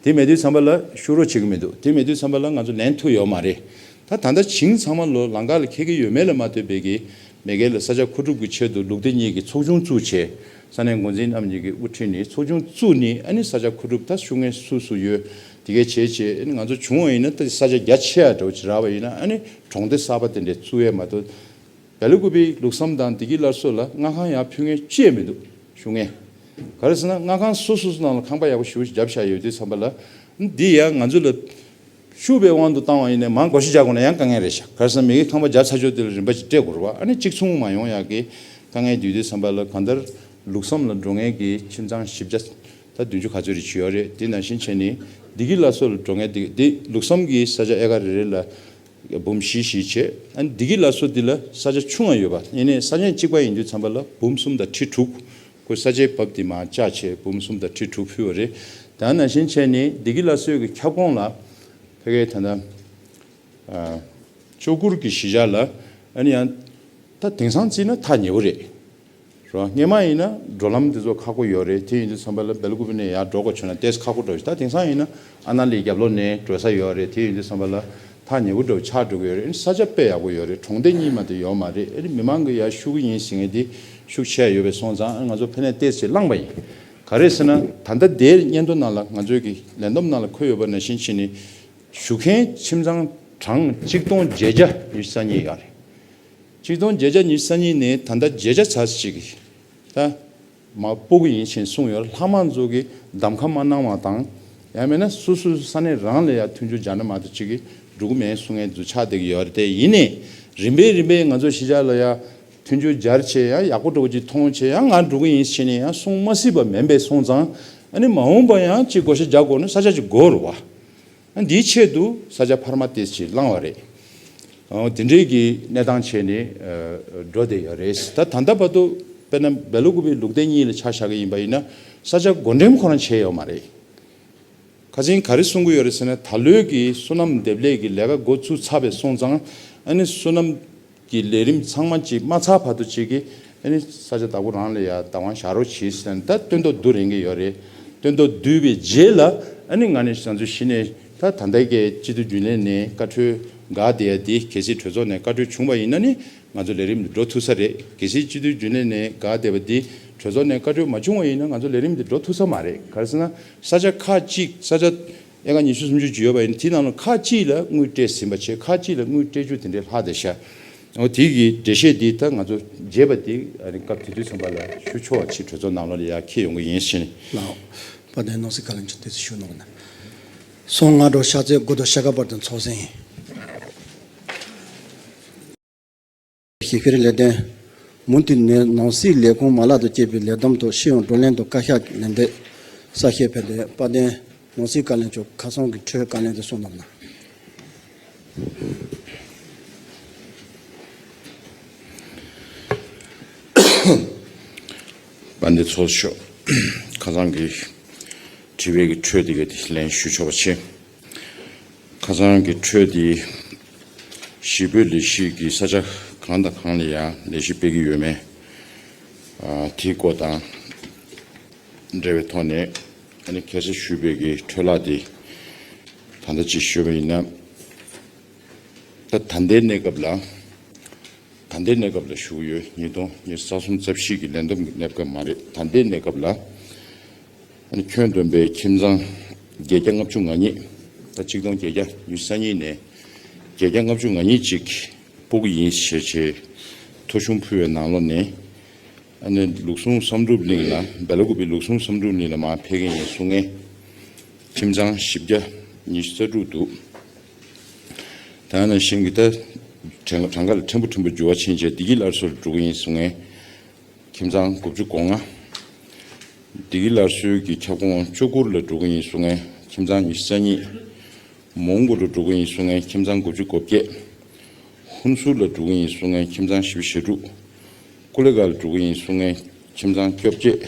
དེ་མེད་དུས་ཙམ་པ་ལ་ཤུགས་རོགས་བྱེད་ཀྱི་མི་འདུག་དེ་མེད་དུས་ཙམ་པ་ལ་ང་ཚོ་ལེན་ཐུབ་ཡོད་མ་རེད། ད་ད་ལྟ་བྱིངས་ཚང་མ་ལོ་ལམ་ཁ་ལ་འཁེལ་གྱི་ཡོད་མེད་ལ་མ་ལྟོས་པའི་གི་མེས་རྒྱལ་ལ་ས་ཆ་མཁོ་སྒྲུབ་ཀྱི་ཆེད་དུ་ལུགས་བདེ་གཉིས་ཀྱི་ཚོགས་ཆུང་བཙུགས་བྱས། ས་གནས་འགོ་འཛིན་རྣམ་གཉིས་ཀྱི་དབུ་ཁྲིད་ནས་ཚོགས་ཆུང་བཙུགས་ནས་ཨ་ནི་ས་ཆ་མཁོ་སྒྲུབ་ད་ཤུགས་ངན་སུ་སུ་ཡོད་དེ་གས་བྱས་བྱས། ཨ་ནི་ང་ཚོ་བྱུང་བ་ཡིན་ན་ད་ས་ཆ་རྒྱ་ཆེ་ཡ་འདྲ་བོ་ཅིག་རག་པ་ཡིན་ན་ཨ་ནི་གྲོང་སྡེ་གསར་པ་དེ་འདྲས་བཙུགས་ཡས་མ་གཏོགས། བལ་ཀུ་པེ་ལུགས་བསམ་དང་བདེ་སྐྱིད་སླར་གསོ་ལ་མངའ་ཁང་ཡར་ཕུལ་མཁན་ཅི་ཡང་མི་འདུག་ཤུགས་ངན། ག་རེ་ཟེར་ན་མངའ་ཁང་སོ་སོ་སོ་ནང་ལ་ཁང་པ་ཡག་པོ་ཞེ་པོ་ཞིག་བརྒྱབ་བཞག་ཡོད་དུས་ཙམ་པ་ལ། འདི་ཡང་ང་ཚོ་ལ་ཤུགས་པའི་དབང་དུ་བཏང་བ་ཡིན་ནའི་མར་བགོ་བཤའ་རྒྱག་དགོས་ན་ཡང་དཀའ་ངལ་རེད་ཤག་ག་རེ་ཟེར་ན་མི་གི་ཁང་པ་བརྒྱབ་ཚར་ཆོག་དེ་ལ་རིན་པ་ཅིག་སྤྲད་དགོས་རེད་བ། ཨ་ནི་གཅིག་མཚུངས་མ་ཡོང་ཡག་གི་དཀའ་ངལ་འདུས་དུས་ཙམ་པ་ལ་གང་ལྟར་ལུགས་བསམ་ལ་འགྲོ་མཁན་གྱི་ཁྱིམ་ཚང་བཞི་བརྒྱ་ད་བདུན་ཅུ་ག་ཚོད་རེ་བྱེད་ཡོད་རེད། དེ་ནང་བཞིན་བྱས་ནས་བདེ་སྐྱིད་སླར་གསོ་ལ་འགྲོ་མཁན་དེ་དེ་ལུགས་བསམ་གྱི་ས་ཆ་ཨེ་ཀར་རེ་རེ་ལ་འབུམ་བཞི་བཞི་བྱས། ཨ་ནི་བདེ་སྐྱིད་སླར་གསོ་འདི་ལ་ས་ཆ་ཆུང་བ་ཡོད་པ་ཡིན་ནའི་ས་གནས་གཅིག་པ་ཡིན་དུས་ཙམ་པ་ལ་འབུམ་གསུམ་དང་ཁྲི་དྲུག་ཁོས་ས་ཆའི་བབ་དེ་མར་བཅག་བྱས་འབུམ་གསུམ་དང་ཁྲི་དྲུག་ཕུལ་བ་རེད། ད་ནང་བཞིན་བྱས་ནས་བདེ་སྐྱིད་སླར་གསོའི་གི་ཁྱབ་ཁོངས་ལ་ཕ་གིའི་ད་ལྟ་ཨ་ལྕོག་གུར་གྱི་གཞིས་ཆགས་ལ་ཨ་ནི་ཡང་ད་དེང་སང་བརྩིས་ན་ཐག་ཉེ་བོ་རེད། རོ། སྔོན་མ་ཡིན་ན་འགྲོ་ལམ་དེ་ཚོ་ཁག་པོ་ཡོད་རེད། དེ་ཡིན་དུས་ཙམ་པ་ལ་སྦེལ་ཀུ་པེ་ནས་ཡར་འགྲོ་དགོས་བྱུང་ན་ཏོག་ཙམ་ཁག་པོ་འགྲོ་ཞིག་ད་དེང་སང་ཡིན་ན་ཨ་ན་ལིའི་རྒྱབ་ལོགས་ནས་འགྲོ་ས་ཡོད་རེད། དེ་ཡིན་དུས་ཙམ་པ་ལ་ཐག་ཉེ་བོ་འགྲོ་ཆགས་འགྲོ་གི་ཡོད་རེད། ས་ཆ་དཔེ་ཡག་པོ་ཡོད་རེད། གྲོང་སྡེ་གཉིས་མ་གཏོགས་ཡོད་མ་རེད། ཨ་ནི་མི་མང་གི་ཡར་ཤུགས་ཀྱི་ཡིན་ཟེར་མཁན་དེ་ཤུགས་ཆེ་ཡ་ཡོད་པས་སོང་ཙང་ང་ཚོ་ཕ་ནས་ཏོག་ཙམ་བླངས་པ་ཡིན། ག་རེ་ཟེར་ན་ད་ལྟ་དེའི་སྙན་ཐོ་ནང་ལ་ང་ཚོའི་གི་ལས་བསྡོམས་ནང་ལ་འཁོད་ཡོད་པ་ནང་བཞིན་བྱས་ནས་བཞུགས་མཁན་ཁྱིམ་ཚང་གྲངས་གཅིག་སྟོང་བརྒྱད་བརྒྱ་ཉི་ཤུ་རྩ་གཉིས་ཡོད་རེད། ཆིག་སྟོང་བརྒྱད་བརྒྱ་ཉི་ཤུ་རྩ་གཉིས་ནས་ད་ལྟ་བརྒྱད་བརྒྱ་ཙམ་ཞིག་ད་མར་སྤོ་གི་ཡིན་ཞེས་གསུངས་ཡོད། ལྷག་མ་ཚོ་གིས་གདམ་ཁ་མ་གནང་བ་དང་། ཡང་མིན་ན་སོ་སོའི་ས་གནས་རང་ལ་ཡང་མཐུན་འགྱུར་སྦྱར་ན་མ་གཏོགས་ཅིག་གིས་འགྲོ་གི་མེད་གསུང་མཁན་ཚོ་ཆགས་བསྡད་ཀྱི་ཡོད་རེད། དེ་ཡིན་ནའི་རིམ་པས་རིམ་པས་ང་ཚོ་གཞིས་ཆགས་ལ་ཡང་མཐུན་འགྱུར་སྦྱར་བྱས་ཡང་ཡག་པོ་འདྲ་བོ་ཅིག་མཐོང་བྱས་ཡང་ང་འགྲོ་གི་ཡིན་ཞེས་ནས་ཡང་གསུང་མ་སྲིད་པ་མིན་པས་སོང་ཙང་། ཨ་ནི་མ་འོངས་པ་ཡང་ཅིག་བགོ་བཤའ་རྒྱག་དགོས་ན་ས་ཆ་ཅིག་དགོས་རེད་བ། འདིའི་ཆེད་དུ་ས་ཆ་འཕར་མ་ཏོག་ཙམ་བླངས་པ་རེད། འོ་དེ་འདྲའི་གི་གནས་སྟངས་བྱས་ནས་ཨ་འགྲོ་བསྡད་ཡོད་རེད། ད་ད་ལྟ་བར་དུ་དཔེར་ན་སྦེལ་ཀོབ་པའི་ལུགས་བདེ་གཉིས་ལ་ཆ་བཞག་གི་ཡིན་པ་ཡིན་ན་ས་ཆ་བགོ་འགྲེམས་ཁོ་རང་བྱས་ཡོད་མ་རེད། ཁ་སང་ག་རེ་གསུང་གི་ཡོད་རེད་ཟེར་ན་ད་ལོའི་གི་སོ་ནམ་འདེབས་ལས་ཀྱི་ལས་ཀ་འགོ་ཚུགས་ཚར་བའི་སོང་ཙང་ཨ་ནི་སོ་ནམ་གྱི་ལས་རིམ་ཚང་མ་ཅིག་མ་ཚར་བར་དུ་ཅིག་གིས་ཨ་ནི་ས་ཆ་བདག་པོ་རང་ལ་ཡ་བདག་དབང་བཞག་རོགས་གྱིས་ཟེར་ནས་ད་སྟོན་ཐོག་བསྡུ་རན་གྱི་ཡོད་རེད། སྟོན་ཐོག་བསྡུས་པའི་རྗེས་ལ་ཨ་ནི་ང་ནི་ང་ཚོ་གཞི་ནས་ད་ད་ལྟའི་གི་སྤྱི་འཐུས་རྒྱུན་ལས་ནས་བཀའ་འཁྲོལ་འགག་བསྡད་ཡ་དེ་གལ་སྲིད་གྲོས་ཚོགས་ནས་བཀའ་འཁྲོལ་བྱུང་བ་ཡིན་ན་ནི་ང་ཚོ་ལས་རིམ་འདི་འགྲོ་ཐུབ་ས་རེད། གལ་སྲིད་སྤྱི་འཐུས་རྒྱུན་ལས་ནས་འགག་བསྡད་པ་འདི་གྲོས་ཚོགས་ནས་བཀའ་འཁྲོལ་མ་བྱུང་བ་ཡིན་ན་ང་ཚོ་ལས་རིམ་འདི་འགྲོ་ཐུབ་ས་མ་རེད། ག་རེ་ཟེར་ན་ས་ཆ་ཁག་ཅིག་ས་ཆ་ཨེ་ཀར་ཉི་ཤུ་སུམ་ཅུ་ཅིག་ཡོད་པ་ཡིན་ན་དེའི་ནང་ལ་ཁག་ཅིག་ལ་དངུལ་སྤྲད་ཟིན་པ་བྱས་ཁག་ཅིག་ལ་དངུལ་སྤྲད་རྒྱུ་དེ་འདྲའི་ལྷག་བསྡད་ཤག་འོ་དེ་གི་འགྲེལ་བཤད་འདི་ད་ང་ཚོ་རྒྱས་པ་འདི་ཨ་ནི་སྐབས་དེ་དུས་ཙམ་པ་ལ་ཞུ་ཆོག་པ་ཅིག་གྲོས་ཚོགས་ནང་ལོགས་ལ་ཡར་འཁྱེར་ཡོང་གི་ཡིན་ཟེར་ནས། ལགས། དཔལ་ལྡན་ནང་སྲིད་བཀའ་བློན་མཆོག་དེ་ཚོ་ཞུ་གནང་གི་ན། སོང་ང་འགྲོ་ཤ་ཚའི་དགུ་དང་ཤ་ཁ་བར་དུ་ཚོགས་ཟིན་ཡིན། གཞི་བསྒྱུར་ལས་དོན། མུ་མཐུད་ནས་ནང་སྲིད་ལས་ཁུངས་མ་ལག་ཏུ་བསྐྱེད་པའི་ལས་བསྡོམས་ཐོག་སྤྱི་ཡོངས་བགྲོ་གླེང་དང་བཀའ་ཤག་ལན་འདེབས། གསལ་བཤད་ཕེབས་ཏེ་དཔལ་ལྡན་ནང་སྲིད་བཀའ་བློན་མཆོག་ཁ་སང་གི་འཕྲོས་བཀའ་ལན་དེ་གསུངས་གནང་གནང་། དཔལ་ལྡན་ཚོགས་གཙོ་མཆོག་ཁ་སང་གི་དྲི་བའི་གི་འཕྲོས་དེ་ག་དེ་ལན་ཞུ་ཆོག་པ་བྱས། ཁ་སང་གི་འཕྲོས་དེ་གཞིས་སྤོས་ལས་གཞི་གི་ས་ཆ་གང་དང་གང་ལ་ཡང་ལས་གཞི་སྤེལ་གྱི་ཡོད་མེད། ཨ་དེའི་སྐོར་དང་འབྲེལ་བའི་ཐོག་ནས་ཨ་ནི་ཁ་སང་ཞུས་པའི་གི་འཕྲོས་ལ་དེ་ད་ལྟ་ཅིག་ཞུས་པ་ཡིན་ན། ད་ད་ལྟའི་གནས་སྐབས་ལ། ད་ལྟའི་གནས་སྐབས་ལ་ཞུ་གི་ཡོད། ཉིས་སྟོང་ཉི་ཤུ་རྩ་གསུམ་རྩ་བཞི་གི་ལས་བསྡོམས་ཀྱི་གནས་སྐབས་མ་རེད། ད་ལྟའི་གནས་སྐབས་ལ་ཨ་ནི་ཁྱོན་བསྡོམས་པའི་ཁྱིམ་ཚང་བརྒྱད་བརྒྱ་ལྔ་བཅུ་ང་གཉིས། ད་གཅིག་སྟོང་བརྒྱད་བརྒྱ་ཉི་ཤུ་རྩ་གཉིས་ནས་བརྒྱད་བརྒྱ་ལྔ་བཅུ་ང་གཉིས་ཅིག་སྤོ་གི་ཡིན་ཞེས་བྱས་ཐོ་གཞུང་ཕུལ་བའི་ནང་ལོགས་ནས་ཨ་ནི་ལུགས་ཟུང་བསམ་གྲུབ་གླིང་ལ་སྦེལ་ཀོབ་པའི་ལུགས་ཟུང་བསམ་གྲུབ་གླིང་ལ་མར་ཕེབས་མཁན་ཡིན་གསུང་མཁན་ཁྱིམ་ཚང་བཞི་བརྒྱ་ཉི་ཤུ་རྩ་དྲུག་འདུག་ད་ནང་བཞིན་གྱི་ད་གྲངས་གྲངས་ཀ་ལ་ཕྲན་བུ་ཕྲན་བུ་འགྱུར་བ་ཕྱིན་བྱས་བདེ་སྐྱིད་སླར་གསོར་འགྲོ་གི་ཡིན་གསུང་མཁན་ཁྱིམ་ཚང་དགུ་བཅུ་གོ་ལྔ། བདེ་སྐྱིད་སླར་གསོའི་གི་ཁྱབ་ཁོངས་ལྕོག་གུར་ལ་འགྲོ་གི་ཡིན་གསུང་མཁན་ཁྱིམ་ཚང་ཉི་ཤུ་རྩ་གཉིས། མོན་གྷོ་རུ་འགྲོ་གི་ཡིན་གསུང་མཁན་ཁྱིམ་ཚང་དགུ་བཅུ་གོ་བརྒྱད། ཧུན་སུར་ལ་འགྲོ་གི་ཡིན་གསུང་མཁན་ཁྱིམ་ཚང་བཞི་བཅུ་ཞེ་དྲུག། ཀུ་ལེ་གྷལ་འགྲོ་གི་ཡིན་གསུང་མཁན་ཁྱིམ་ཚང་བཅོ་བརྒྱད།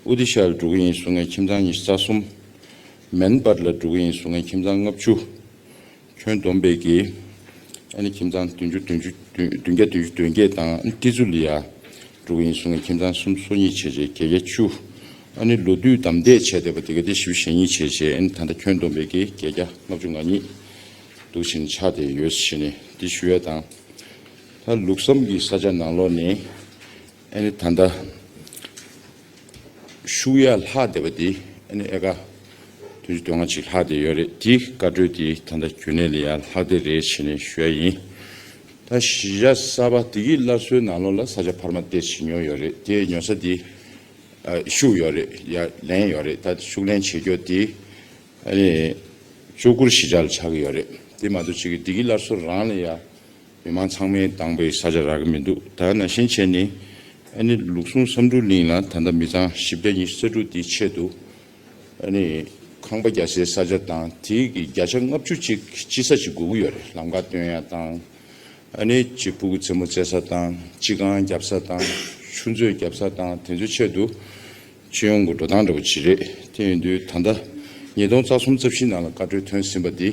ཨུ་དི་ཤ་ལ་འགྲོ་གི་ཡིན་གསུང་མཁན་ཁྱིམ་ཚང་ཉི་ཤུ་རྩ་གསུམ། མེན་པར་ལ་འགྲོ་གི་ཡིན་གསུང་མཁན་ཁྱིམ་ཚང་ལྔ་བཅུ། ཁྱོན་བསྡོམས་པས་ཀྱི་ཨ་ནི་ཁྱིམ་ཚང་བདུན་ཅུ་བདུན་ཅུ་བདུན་བདུན་བརྒྱ་བདུན་ཅུ་དོན་བརྒྱད་དང་ཨ་ནི་ཏི་ཙུ་ལི་ཡ་འགྲོ་གི་ཡིན་གསུང་མཁན་ཁྱིམ་ཚང་སུམ་སོ་གཉིས་བྱས་རྗེས་བརྒྱད་བརྒྱ་བཅུ། ཨ་ནི་ལོ་དུས་བདམས་བསྡད་བྱས་བསྡད་པ་དེ་ག་དེ་བཞི་བཅུ་ཞེ་གཉིས་བྱས་རྗེས་ཨ་ནི་ད་ལྟ་ཁྱོན་བསྡོམས་པས་ཀྱི་བརྒྱད་བརྒྱ་ལྔ་བཅུ་ང་གཉིས་འདུག་བཞིན་ཆགས་བསྡད་ཡོད་ཟེར་ནས་འདི་ཞུ་ཡ་དང་། ད་ལུགས་བསམ་གྱི་ས་ཆ་ནང་ལོགས་ནས་ཨ་ནི་ད་ལྟ་ཤུགས་ཡར་ལྷག་བསྡད་པ་འདི་ཨ་ནི་ཨེ་ཀ་བདུན་ཅུ་དོན་ལྔ་ཅིག་ལྷག་བསྡད་ཡོད་རེད། དེའི་བཀའ་འཁྲོལ་དེ་ད་ལྟ་རྒྱུན་གནས་ལ་ཡར་ལྷག་བསྡད་རེད་ཟེར་ནས་ཞུ་ཡ་ཡིན། ད་གཞིས་ཆགས་གསར་པ་དེ་གི་སླར་གསོའི་ནང་ལོགས་ལ་ས་ཆ་འཕར་མ་ཏོག་ཙམ་ཉོས་ཡོད་རེད། དེ་ཉོ་ས་དེ་ཨ་ཤུགས་ཡོད་རེད། ཡར་ལེན་ཡོད་རེད། ད་ཤུགས་ལེན་བྱེད་རྒྱུ་དེ་ཨ་ནི་ལྕོག་གུར་གཞིས་ཆགས་ལ་ཆགས་ཀྱི་ཡོད་རེད། དེ་མ་གཏོགས་ཅིག་གི་བདེ་སྐྱིད་སླར་གསོ་རང་ལ་ཡ་མི་མང་ཚང་མས་དང་པོའི་ས་ཆ་རག་གི་མི་འདུག་ད་ནང་བཞིན་བྱས་ནས་ཨ་ནི་ལུགས་ཟུང་བསམ་འགྲུབ་གླིང་ལ་ད་ལྟ་མི་ཚང་བཞི་བརྒྱ་ཉི་ཤུ་རྩ་དྲུག་དེའི་ཆེད་དུ་ཨ་ནི་ཁང་པ་རྒྱག་སའི་ས་ཆ་དང་དེའི་གི་བརྒྱ་ཆ་ལྔ་བཅུ་ཅིག་སྤྱི་ས་ཅིག་དགོས་ཀྱི་ཡོད་རེད། ལམ་ཁ་སྟོན་ཡ་དང་ཨ་ནི་ཅིག་ཕྲུ་གུ་རྩེད་མོ་རྩེ་ས་དང་སྤྱི་ཁང་རྒྱབ་ས་དང་ཆུ་མཛོད་རྒྱབ་ས་དང་དེ་ཚོའི་ཆེད་དུ། སྤྱི་ཡོངས་ཀྱི་འགྲོ་སྟངས་འདྲ་པོ་ཅིག་རེད། དེ་ཡིན་དུས་ད་ལྟ་ཉིས་སྟོང་རྩ་གསུམ་རྩ་བཞི་ནང་ལ་བཀའ་འཁྲོལ་ཐོན་ཟིན་པ་འདི་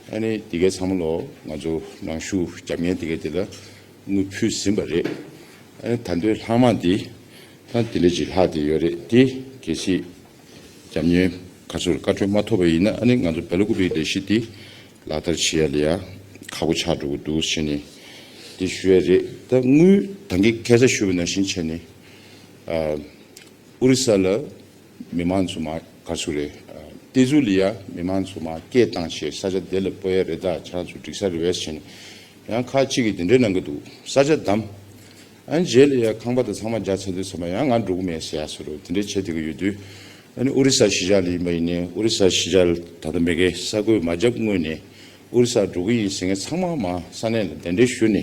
ཨ་ནི་འདི་གའི་ཚང་མ་ལོ་ང་ཚོ་རང་ཤུགས་རྒྱབ་མཁན་འདི་གའི་དེ་ལ་དངུལ་ཕུལ་ཟིན་པ་རེད། ཨ་ནི་ད་ལྟའི་ལྷག་མ་འདི་ད་དེ་འདྲ་ཅིག་ལྷག་བསྡད་ཡོད་རེད། དེ་གལ་སྲིད་རྒྱབ་མཁན་ག་ཚོད་བཀའ་འཁྲོལ་མ་ཐོབ་པ་ཡིན་ན་ཨ་ནི་ང་ཚོ་སྦེལ་ཀོབ་པའི་ལས་གཞི་འདི་ལག་བསྟར་བྱེད་ཡ་ལ་ཡ་ཁག་པོ་ཆགས་འགྲོ་གི་འདུག་ཟེར་ནས་འདི་ཞུ་ཡ་རེད། ད་དངུལ་ད་གིན་ཁ་སང་ཞུས་པ་ནང་བཞིན་བྱས་ནས་ཨ། ཨོ་རི་ས་ལ་མི་མང་ཚོ་མར་ག་ཚོད་རེད། ཏེ་ཛུ་ལི་ཡ་མི་མང་ཚོ་མར་སྐད་བཏང་བྱས་ས་ཆ་དེ་ལ་སྤོ་ཡ་རེད། ད་ཁྱེད་རང་ཚོ་འགྲིག་ས་རེད་པས་ཟེར་ནས་ཡང་ཁག་ཅིག་གིས་དེ་འདྲའི་གནང་གི་འདུག་ས་ཆ་བདམས། ཨ་ནི་རྗེས་ལ་ཡ་ཁང་པ་དང་ཚང་མ་རྒྱག་ཚར་དུས་ཚང་མ་ཡང་ང་འགྲོ་གི་མེད་ཟེར་ཡ་བཟོ་འདྲ་དེ་འདྲའི་བྱེད་བསྡད་ཀྱི་ཡོད་དུས། ཨ་ནི་ཨོ་རི་ས་གཞིས་ཆགས་ལ་ཡིན་པ་ཡིན་ནའི་ཨོ་རི་ས་གཞིས་ཆགས་ལ་ད་ལྟ་མ་གི་ས་བགོས་མ་བརྒྱབ་སྔོན་ནས། ཨོ་རི་ས་འགྲོ་གི་ཡིན་ཟེར་མཁན་ཚང་མ་མར་ས་གནས་ལ་གདན་འདྲེན་ཞུས་ནས།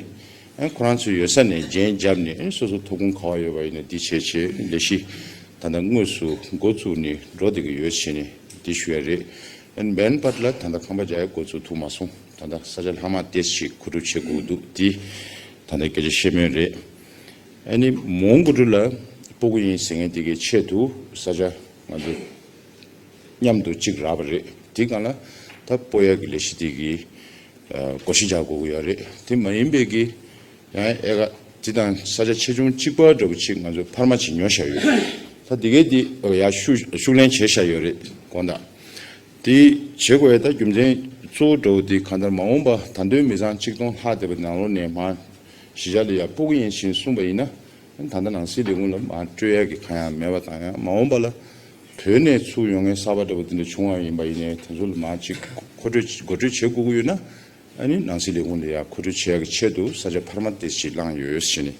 ཨ་ཁོ་རང་ཚོ་ཡོད་ས་ནས་རྒྱན་བརྒྱབ་ནས་ཨ་སོ་སོ་ཐོབ་ཁུངས་ག་པར་ཡོད་པ་ཡིན་ན་འདི་བྱས་བྱས་ལས་གཞི་ད་ལྟ་དངོས་སུ་འགོ་བཙུགས་ནས་འགྲོ་བསྡད་ཀྱི་ཡོད་བྱས་ནས་འདི་ཞུ་ཡ་རེད། ཨ་མེན་པར་ལ་ད་ལྟ་ཁང་པ་རྒྱག་ཡ་འགོ་བཙུགས་ཐུབ་མ་སོང་། ད་ལྟ་ས་ཆ་ལྷག་མ་ཏོག་ཙམ་མཁོ་སྒྲུབ་བྱེད་དགོས་འདུག་འདི་ད་ལྟ་སྐད་ཆ་བཤད་མུས་རེད། ཨ་ནི་མོན་གྷོ་ལ་སྤོ་གི་ཡིན་ཟེར་མཁན་དེ་གའི་ཆེད་དུ་ས་ཆ་ང་ཚོ་མཉམ་དུ་གཅིག་རག་པ་རེད། དེ་སྒང་ལ་ད་སྤོ་ཡ་གི་ལས་གཞི་དེ་གི་ཨ་བགོ་བཤའ་རྒྱག་དགོས་ཀྱི་ཡོད་རེད། དེ་མ་ཡིན་པའི་གི་ཡང་ཨེ་ཀ་དེ་དང་ས་ཆ་ཆེ་ཆུང་གཅིག་པ་འདྲ་པོ་ཅིག་ང་ཚོ་འཕར་མ་ཅིག་ཉོ་བཞག་ཡོད། ད་དེ་གའི་དེ་ཡར་ཤུགས་ཤུགས་ལེན་བྱས་བཞག་ཡོད་རེད་དགོངས་དག་དེ་བྱེད་དགོས་ཡ་ད་རྒྱུ་མཚན་གཙོ་བོ་འདྲ་པོ་དེ་གང་ལྟར་མ་འོངས་པ་ད་དུང་མི་ཚང་ཆིག་སྟོང་ལྷག་བསྡད་པ་ནང་ལོགས་ནས་མར་གཞིས་ཆགས་ལ་ཡར་སྤོ་གི་ཡིན་ཞེས་གསུངས་པ་ཡིན་ན། ད་ལྟ་ནང་སྲིད་ལས་ཁུངས་ལ་མར་སྤྲོད་ཡག་གི་གང་ཡང་མེད་པ་དང་། ཡང་མ་འོངས་པ་ལ་བོད་ནས་ཚུར་ཡོང་མཁན་གསར་པ་འདྲ་པོ་དེ་འདྲ་བྱུང་བ་ཡིན་པ་ཡིན་ནའི་དེ་ཚོ་ལ་མར་ཅིག་མཁོ་སྤྲོད་འགོ་ཁྲིད་བྱེད་དགོས་ཀྱི་ཡོད་ན། ཨ་ནི་ནང་སྲིད་ལས་ཁུངས་ལ་ཡར་མཁོ་སྤྲོད་བྱེད་ཡག་གི་ཆེད་དུ་ས་ཆ་འཕར་མ་དེ་ཅིག་བླངས་ཡོད་ཟེར་ནས་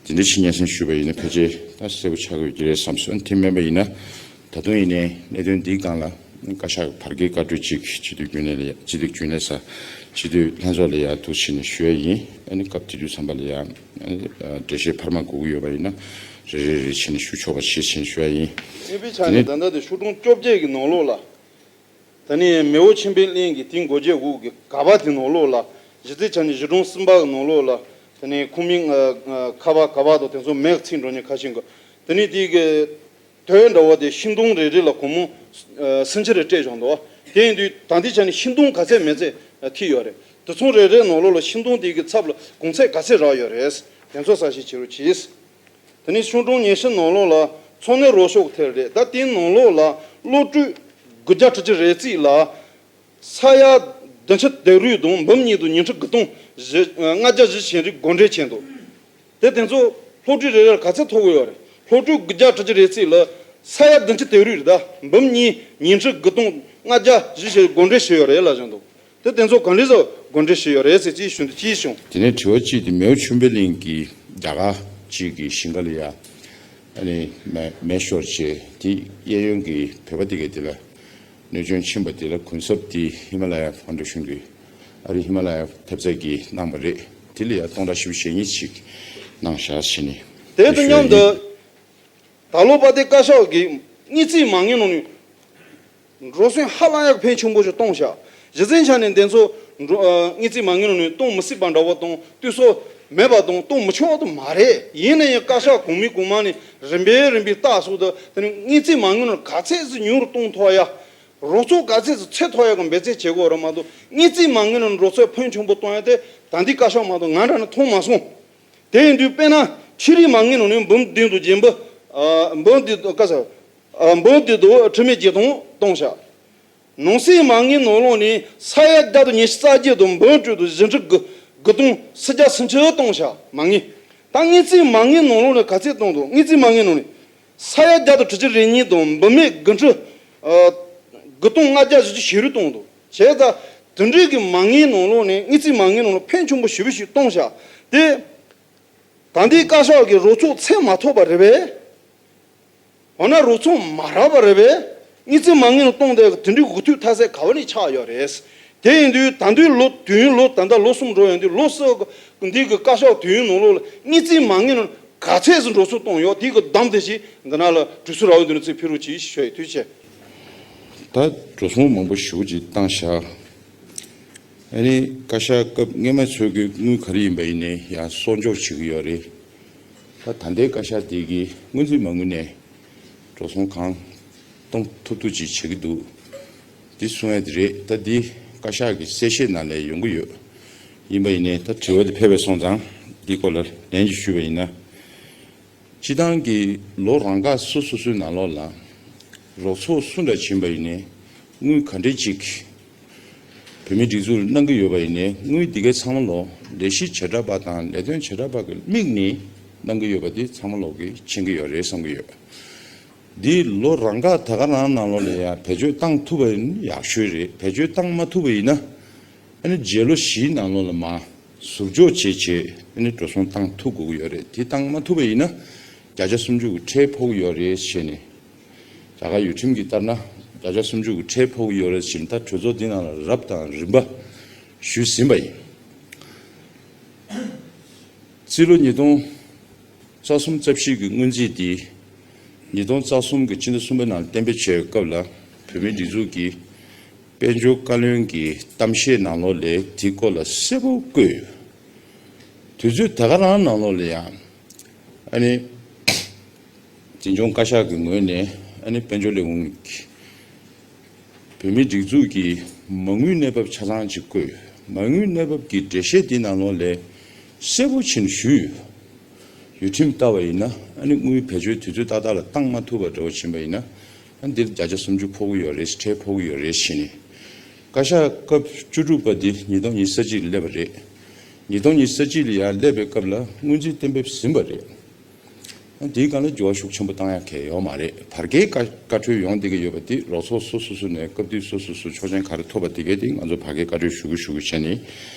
དེ་འདྲ་ཞིག་སྙན་སེང་ཞུས་པ་ཡིན་ན་ཕལ་ཆེར་ད་གསལ་པོ་ཆགས་ཀྱི་ཡོད་ཀྱི་རེད་བསམ་སོང་། དེ་མིན་པ་ཡིན་ན། ད་དུང་ཡིན་ནའི་གནད་དོན་འདིའི་སྒང་ལ་བཀའ་ཤག་བར་བརྒལ་བཀའ་འཁྲོལ་ཅིག་སྤྱི་འཐུས་རྒྱུན་ལས་ལ་ཡ་སྤྱི་འཐུས་རྒྱུན་ལས་ས་སྤྱི་འཐུས་ལྷན་ཚོགས་ལ་ཡ་ཐུགས་ཕྱིན་ནས་ཞུ་ཡ་ཡིན། ཨ་ནི་སྐབས་དེ་དུས་ཙམ་པ་ལ་ཡ་ཨ་ནི་འགྲེལ་བཤད་འཕར་མ་དགོས་ཀྱི་ཡོད་པ་ཡིན་ན་རེ་རེ་རེ་བྱས་ནས་ཞུ་ཆོག་པ་ཞིག་བྱས་ནས་ཞུ་ཡ་ཡིན། ཡིན་པའི་ཆ་ནས་ད་ལྟ་དེ་ཤོག་གྲངས་བཅོ་བརྒྱད་ཀྱི་ནང་ལོགས་ལ། ད་ནི་མེས་པོ་ཆེན་པོའི་གླིང་གི་དེའི་འགོ་བརྗེ་འོག་གི་ག་པ་དེ་ནང་ལོགས་ལ། གཞི་རྩའི་ཆ་ནས་གཞིས་གྲོང་གསུམ་པ་གི་ནང་ལོགས་ལ། ད་ནི་ཁུངས་མིང་ཨ་ཨ་ཁ་པ་ག་པ་དང་དེ་ཚོ་མེད་ཚིག་འགྲོ་ཉེན་ཁ་ཤས་ཀྱི། ད་ནི་དེ་གི་དོད་འདྲ་བོ་དེ་ཤིང་སྡོང་རེ་རེ་ལ་སྒོར་མོ་ཨ་སུམ་ཅུ་རེ་སྤྲད་བཞག་འདུག་དེ་ཡིན་དུས་ད་ལྟའི་ཆ་ནས་ཤིང་སྡོང་ག་ཚད་མེད་ཚད་ཨ་ཐིག་ཡོད་རེད། དེ་ཚོ་རེ་རེའི་ནང་ལོགས་ལ་ཤིང་སྡོང་དེ་གི་ཚབ་ལ་གོང་ཚད་ག་ཚད་རག་ཡོད་རེད། དེ་ཚོ་གསལ་བཤད་བྱེད་རོགས་གྱིས། དེ་ནས་ཤིང་སྡོང་ཉི་ཤུ་ནང་ལོགས་ལ་འཚོ་གནས་རོགས་སྐྱོར་ཐེར་རེད། ད་དེའི་ནང་ལོགས་ལ་སློབ་ཕྲུག་དགུ་བརྒྱ་དྲུག་ཅུ་རེ་གཅིག་ལ་ས་ཡ་བདུན་ཅུ་དོན་དྲུག་དང་འབུམ་གཉིས་དང་ཉིས་ཁྲི་དགུ་སྟོང་བཞི་ལྔ་བརྒྱ་བཞི་བཅུ་ཞེ་དྲུག་བགོ་འགྲེམས་བྱས་འདུག་དེ་དེ་ཚོ་སློབ་ཕྲུག་རེ་རེར་ག་ཚད་ཐོབ་ཀྱི་ཡོད་རེད། སློབ་ཕྲུག་དགུ་བརྒྱ་དྲུག་ཅུ་རེ་གཅིག་ལ་ས་ཡ་བདུན་ཅུ་དོན་དྲུག་རེད། ད་འབུམ་གཉིས་ཉིས་ཁྲི་དགུ་སྟོང་ལྔ་བརྒྱ་བཞི་བཅུ་བགོ་འགྲེམས་བྱས་ཡོད་རེད་ལབ་བཞག་འདུག་དེ་དེ་ཚོ་ག་འདྲ་ཟེར་དགོས་འདྲ་ཞིག་ཡོད་རེད་ཟེར་ཅིག་ཞུ་འདུག་ཅིག་བྱུང་། དེ་ནས་དྲི་བ་གཅིག་དེ་མེའོ་ཆུན་པེ་གླིང་གི་རྒྱ་གར་གཅིག་གི་ཞིང་ཁ་ལ་ཡ་ཨ་ནི་མེ་མེ་ཤོར་བྱས་དེ་གཡས་གཡོན་གྱི་བོད་པ་དེ་གས་དེ་ལ་གནོད་སྐྱོན་ཕྱིན་པ་དེ་ལ་གུན་གསབ་དེ་ཧི་མ་ལ་ཡ་ཕའུན་ཌེ་ཤན་གྱི་ཨ་རི་ཧི་མ་ལ་ཡ་ཐེབས་རྩ་གིས་གནང་བ་རེད། དེ་ལ་ཡ་སྟོང་ཕྲག་བཞི་བཅུ་ཞེ་གཉིས་ཅིག་གནང་བཞག་ཟེར་ནས་དེ་དང་མཉམ་དུ། ད་ལོ་པ་དེ་བཀའ་ཤག་གིས་དངུལ་རྩིས་མ་དངུལ་ནང་ནས་འགྲོ་སོང་ཧ་ལམ་ཡག་ཕོན་ཆེན་པོ་ཞིག་གཏོང་བཞག་གཞི་རྩའི་ཆ་ནས་འདི་ཚོ་འགྲོ་ཨ་དངུལ་རྩིས་མ་དངུལ་ནང་ནས་གཏོང་མི་སྲིད་པ་འདྲ་བོ་དང་། དུས་ཚོད་མེད་པ་དང་གཏོང་མི་ཆོག་པ་དེ་མ་རེད། ཡིན་ན་ཡང་བཀའ་ཤག་གོང་མའི་གོང་མ་ནས་རིམ་པས་རིམ་པས་ལྟ་སོང་དུས། དེ་ནི་དངུལ་རྩིས་མ་དངུལ་ནང་ག་ཚད་ཙམ་ཉུང་རུ་གཏོང་ཐུབ་ཡ། རོགས་ཚོགས་ག་ཚད་ཙམ་ཚད་མཐོ་ཡ་གི་འབད་བརྩོན་བྱེད་དགོས་རེད་མ་གཏོགས། དངུལ་རྩིས་མ་དངུལ་ནང་རོགས་ཚོགས་ཕོན་ཆེན་པོ་གཏོང་ཡ་དེ་ད་ལྟའི་བཀའ་ཤག་མ་གཏོགས་ང་འདྲ་ནས་མཐོང་མ་སོང་། དེ་ཡིན་དུས་དཔེར་ན་འཕྲུལ་རིག་མ་དངུལ་ནང་ནས་འབུམ་བདུན་དང་བརྒྱད་འབུམ། ཨ་འབུམ་བདུན་དང་ཀ་ས། ཨ་འབུམ་བདུན་དང་ཁྲི་མེད་བརྒྱད་སྟོང་གཏོང་བཞག། ནང་སྲིད་མ་དངུལ་ནང་ལོགས་ནས་ས་ཡ་བརྒྱ་དང་ཉི་ཤུ་རྩ་བརྒྱད་དང་འབུམ་དྲུག་དང་བཞི་ཁྲི་དགུ་དགུ་སྟོང་སུམ་བརྒྱ་སུམ་ཅུ་གཏོང་བཞག་མ་དངུལ། ད་དངུལ་རྩིས་མ་དངུལ་ནང་ལོགས་ནས་ག་ཚད་གཏོང་འདུག། དངུལ་རྩིས་མ་དངུལ་ནང་ནས་ས་ཡ་བརྒྱ་དང་དྲུག་ཅུ་རེ་གཉིས་དང་འབུམ་མེད་དགུ་ཁྲི་ཨ་དགུ་སྟོང་ལྔ་བརྒྱ་བཞི་བཅུ་ཞེ་དྲུག་གཏོང་འདུག། བྱས་ཙང་དེ་འདྲའི་གི་མ་དངུལ་ནང་ལོགས་ནས་དངུལ་རྩིས་མ་དངུལ་ནང་ལོགས་ཕོན་ཆེན་པོ་ཞེ་པོ་ཞིག་གཏོང་བཞག། དེ་ད་ལྟའི་བཀའ་ཤག་གི་རོགས་ཚོགས་ཚད་མ་ཐོབ་པ་རེད་པས། འོ་ན་རོགས་ཚོགས་མ་རག་པ་རེད་པས། དངུལ་རྩིས་མ་དངུལ་གཏོང་དེ་དེ་འདྲའི་འུ་ཐུག་མཐའ་ས་ག་བ་ནས་ཆགས་ཡོད་རེད། དེ་ཡིན་དུས་ད་དུང་ལོ་དུས་ཡུན་ལོ་ད་ལྟ་ལོ་གསུམ་འགྲོ་ཡོང་དུས། ལོ་གསུམ་འདི་གི་བཀའ་ཤག་དུས་ཡུན་ནང་ལོགས་ལ་དངུལ་རྩིས་མ་དངུལ་ག་ཚད་ཙམ་འགྲོ་སོང་གཏོང་ཡོད། དེ་གི་བསྡོམས་དེ་ཞིག་འདི་ན་ལ་གྲོས་ཚོགས་ར་བའི་མདུན་ནས་ཚིག་ཕེབས་རོགས་གྱིས་ཞུ་ཡི། ཐུགས་རྗེ་ཆེ། ད་འགྲོ་སོང་མང་པོ་ཞེ་པོ་ཅིག་བཏང་བཞག། ཨ་ནི་བཀའ་ཤག་སྐབས་སྔོན་མ་ཚོས་ཀྱི་དངུལ་ག་རེ་ཡིན་པ་ཡིན་ནའི་ཡང་གསོག་འཇོག་བྱེད་ཀྱི་ཡོད་རེད། ད་ད་ལྟའི་བཀའ་ཤག་དེ་གི་སྔོན་རྩིས་མ་དངུལ་ནས་འགྲོ་སོང་གང་གཏོང་ཐུབ་ཐུབ་ཅིག་བྱེད་ཀྱི་འདུག། འདི་གསུང་ཡ་དེ་རེད། ད་འདི་བཀའ་ཤག་གི་གསལ་བཤད་ནང་ལ་ཡོང་གི་ཡོད། ཡིན་པ་ཡིན་ནའི་ད་དྲི་བ་དེ་ཕེབས་པ་སོང་ཙང་འདི་སྐོར་ལ་ལན་ཅིག་ཞུས་པ་ཡིན་ན། སྤྱི་བཏང་གི་ལོ་རང་འགག་སོ་སོ་སོའི་ནང་ལོགས་ལ་རོགས་ཚོགས་སུ་འདྲ་ཕྱིན་པ་ཡིན་ནའི་དངུལ་ག་འདྲས་ཅིག་བོད་མིའི་སྒྲིག་འཛུགས་ལ་གནང་གི་ཡོད་པ་ཡིན་ནའི། དངུལ་འདི་གའི་ཚང་མ་ལོ་ལས་གཞི་བྱེ་བྲག་པ་དང་ལས་དོན་བྱེ་བྲག་པ་གི་དམིགས་ནས་གནང་གི་ཡོད་པ་འདི་ཚང་མ་ལོ་གི་ཕྱིན་གི་ཡོད་རེད་བསམ་གི་ཡོད། འདི་ལོ་རང་འགག་ད་ག་རང་ནང་ལོགས་ལ་ཡང་བེད་སྤྱོད་བཏང་ཐུབ་པ་ཡིན་ན་ཡག་ཤོས་རེད། བེད་སྤྱོད་བཏང་མ་ཐུབ་པ་ཡིན་ན། ཨ་ནི་རྗེས་ལོ་བཞིའི་ནང་ལོགས་ལ་མར་ཟུར་འཇོག་བྱས་བྱས་ཨ་ནི་འགྲོ་སོང་བཏང་ཐུབ་དགོས་ཀྱི་ཡོད་རེད། དེ་བཏང་མ་ཐུབ་པ་ཡིན་ན་བརྒྱ་ཆ་སུམ་ཅུ་གི་ཁྲལ་ཕོག་གི་ཡོད་རེད་ཟེར་ནས། རྒྱ་གར་ཡུལ་ཁྲིམས་ཀྱི་ལྟར་ན་བརྒྱ་ཆ་སུམ་ཅུ་གི་ཁྲལ་ཕོག་གི་ཡོད་རེད་ཟེར་ནས། ད་གྲོས་ཚོགས་འདི་ནང་ལ་རབ་དང་རིམ་པ་ཞུས་ཟིན་པ་ཡིན། རྩིས་ལོ་ཉིས་སྟོང་རྩ་གསུམ་རྩ་བཞི་གི་སྔོན་རྩིས་འདི་ཉིས་སྟོང་རྩ་གསུམ་གི་ཕྱི་ཟླ་གསུམ་པའི་ནང་གཏན་འབེབས་བྱས་པའི་སྐབས་ལ་བོད་མིའི་སྒྲིག་འཛུགས་ཀྱི་དཔལ་འབྱོར་བཀའ་བློན་གྱི་གཏམ་བཤད་ནང་ལོགས་ལ་དེའི་སྐོར་ལ་གསལ་པོ་བཀོད་ཡོད། དུས་ཚོད་ད་ག་རང་ནང་ལོགས་ལ་ཡང་ཨ་ནི་འཛིན་སྐྱོང་བཀའ་ཤག་གི་ངོས་ནས་ཨ་ནི་དཔལ་འབྱོར་ལས་ཁུངས་ཀྱི་བོད་མིའི་སྒྲིག་འཛུགས་ཀྱི་མ་དངུལ་གནས་བབ་ཆ་ཚང་ཅིག་བཀོད། མ་དངུལ་གནས་བབ་ཀྱི་འགྲེལ་བཤད་འདི་ནང་ལོགས་ལ་གསལ་པོ་བྱས་ནས་ཞུས་ཡོད། ཡུལ་ཁྲིམས་ལྟ་བ་ཡིན་ན་ཨ་ནི་དངུལ་བེད་སྤྱོད་དུས་ཚོད་ཏག་ཏག་ལ་བཏང་མ་ཐུབ་པ་འདྲ་བོ་ཕྱིན་པ་ཡིན་ན། ཨ་ནི་འདིར་བརྒྱ་ཆ་སུམ་ཅུ་ཕོག་གི་ཡོད་རེད། ཁྲལ་ཕོག་གི་ཡོད་རེད་ཟེར་ནས། བཀའ་ཤག་སྐབས་བཅུ་དྲུག་པ་འདི་ཉིས་སྟོང་ཉི་ཤུ་རྩ་གཅིག་ལ་སླེབས་པ་རེད། ཉིས་སྟོང་ཉི་ཤུ་རྩ་གཅིག་ལ་ཡར་སླེབས་པའི་སྐབས་ལ་སྔོན་རྩིས་གཏན་འབེབས་ཟིན་པ་རེད། ཨ་ནི་དེའི་སྒང་ལ་འགྱུར་བ་ཤུགས་ཆེན་པོ་བཏང་ཡ་གང་ཡང་ཡོད་མ་རེད། བར་བརྒལ་བཀའ་བཀའ་འཁྲོལ་ཡོང་བསྡད་ཀྱི་ཡོད་པ་འདི་རོགས་ཚོགས་སོ་སོ་སོ་ནས་སྐབས་དུས་སོ་སོ་སོ་ཆོག་མཆན་ག་རེ་ཐོབ་པ་དེ་གའི་དེ་ང་ཚོ་བར་བརྒལ་བཀའ་འཁྲོལ་ཞུ་གི་ཞུ་གི་བྱས་ནས་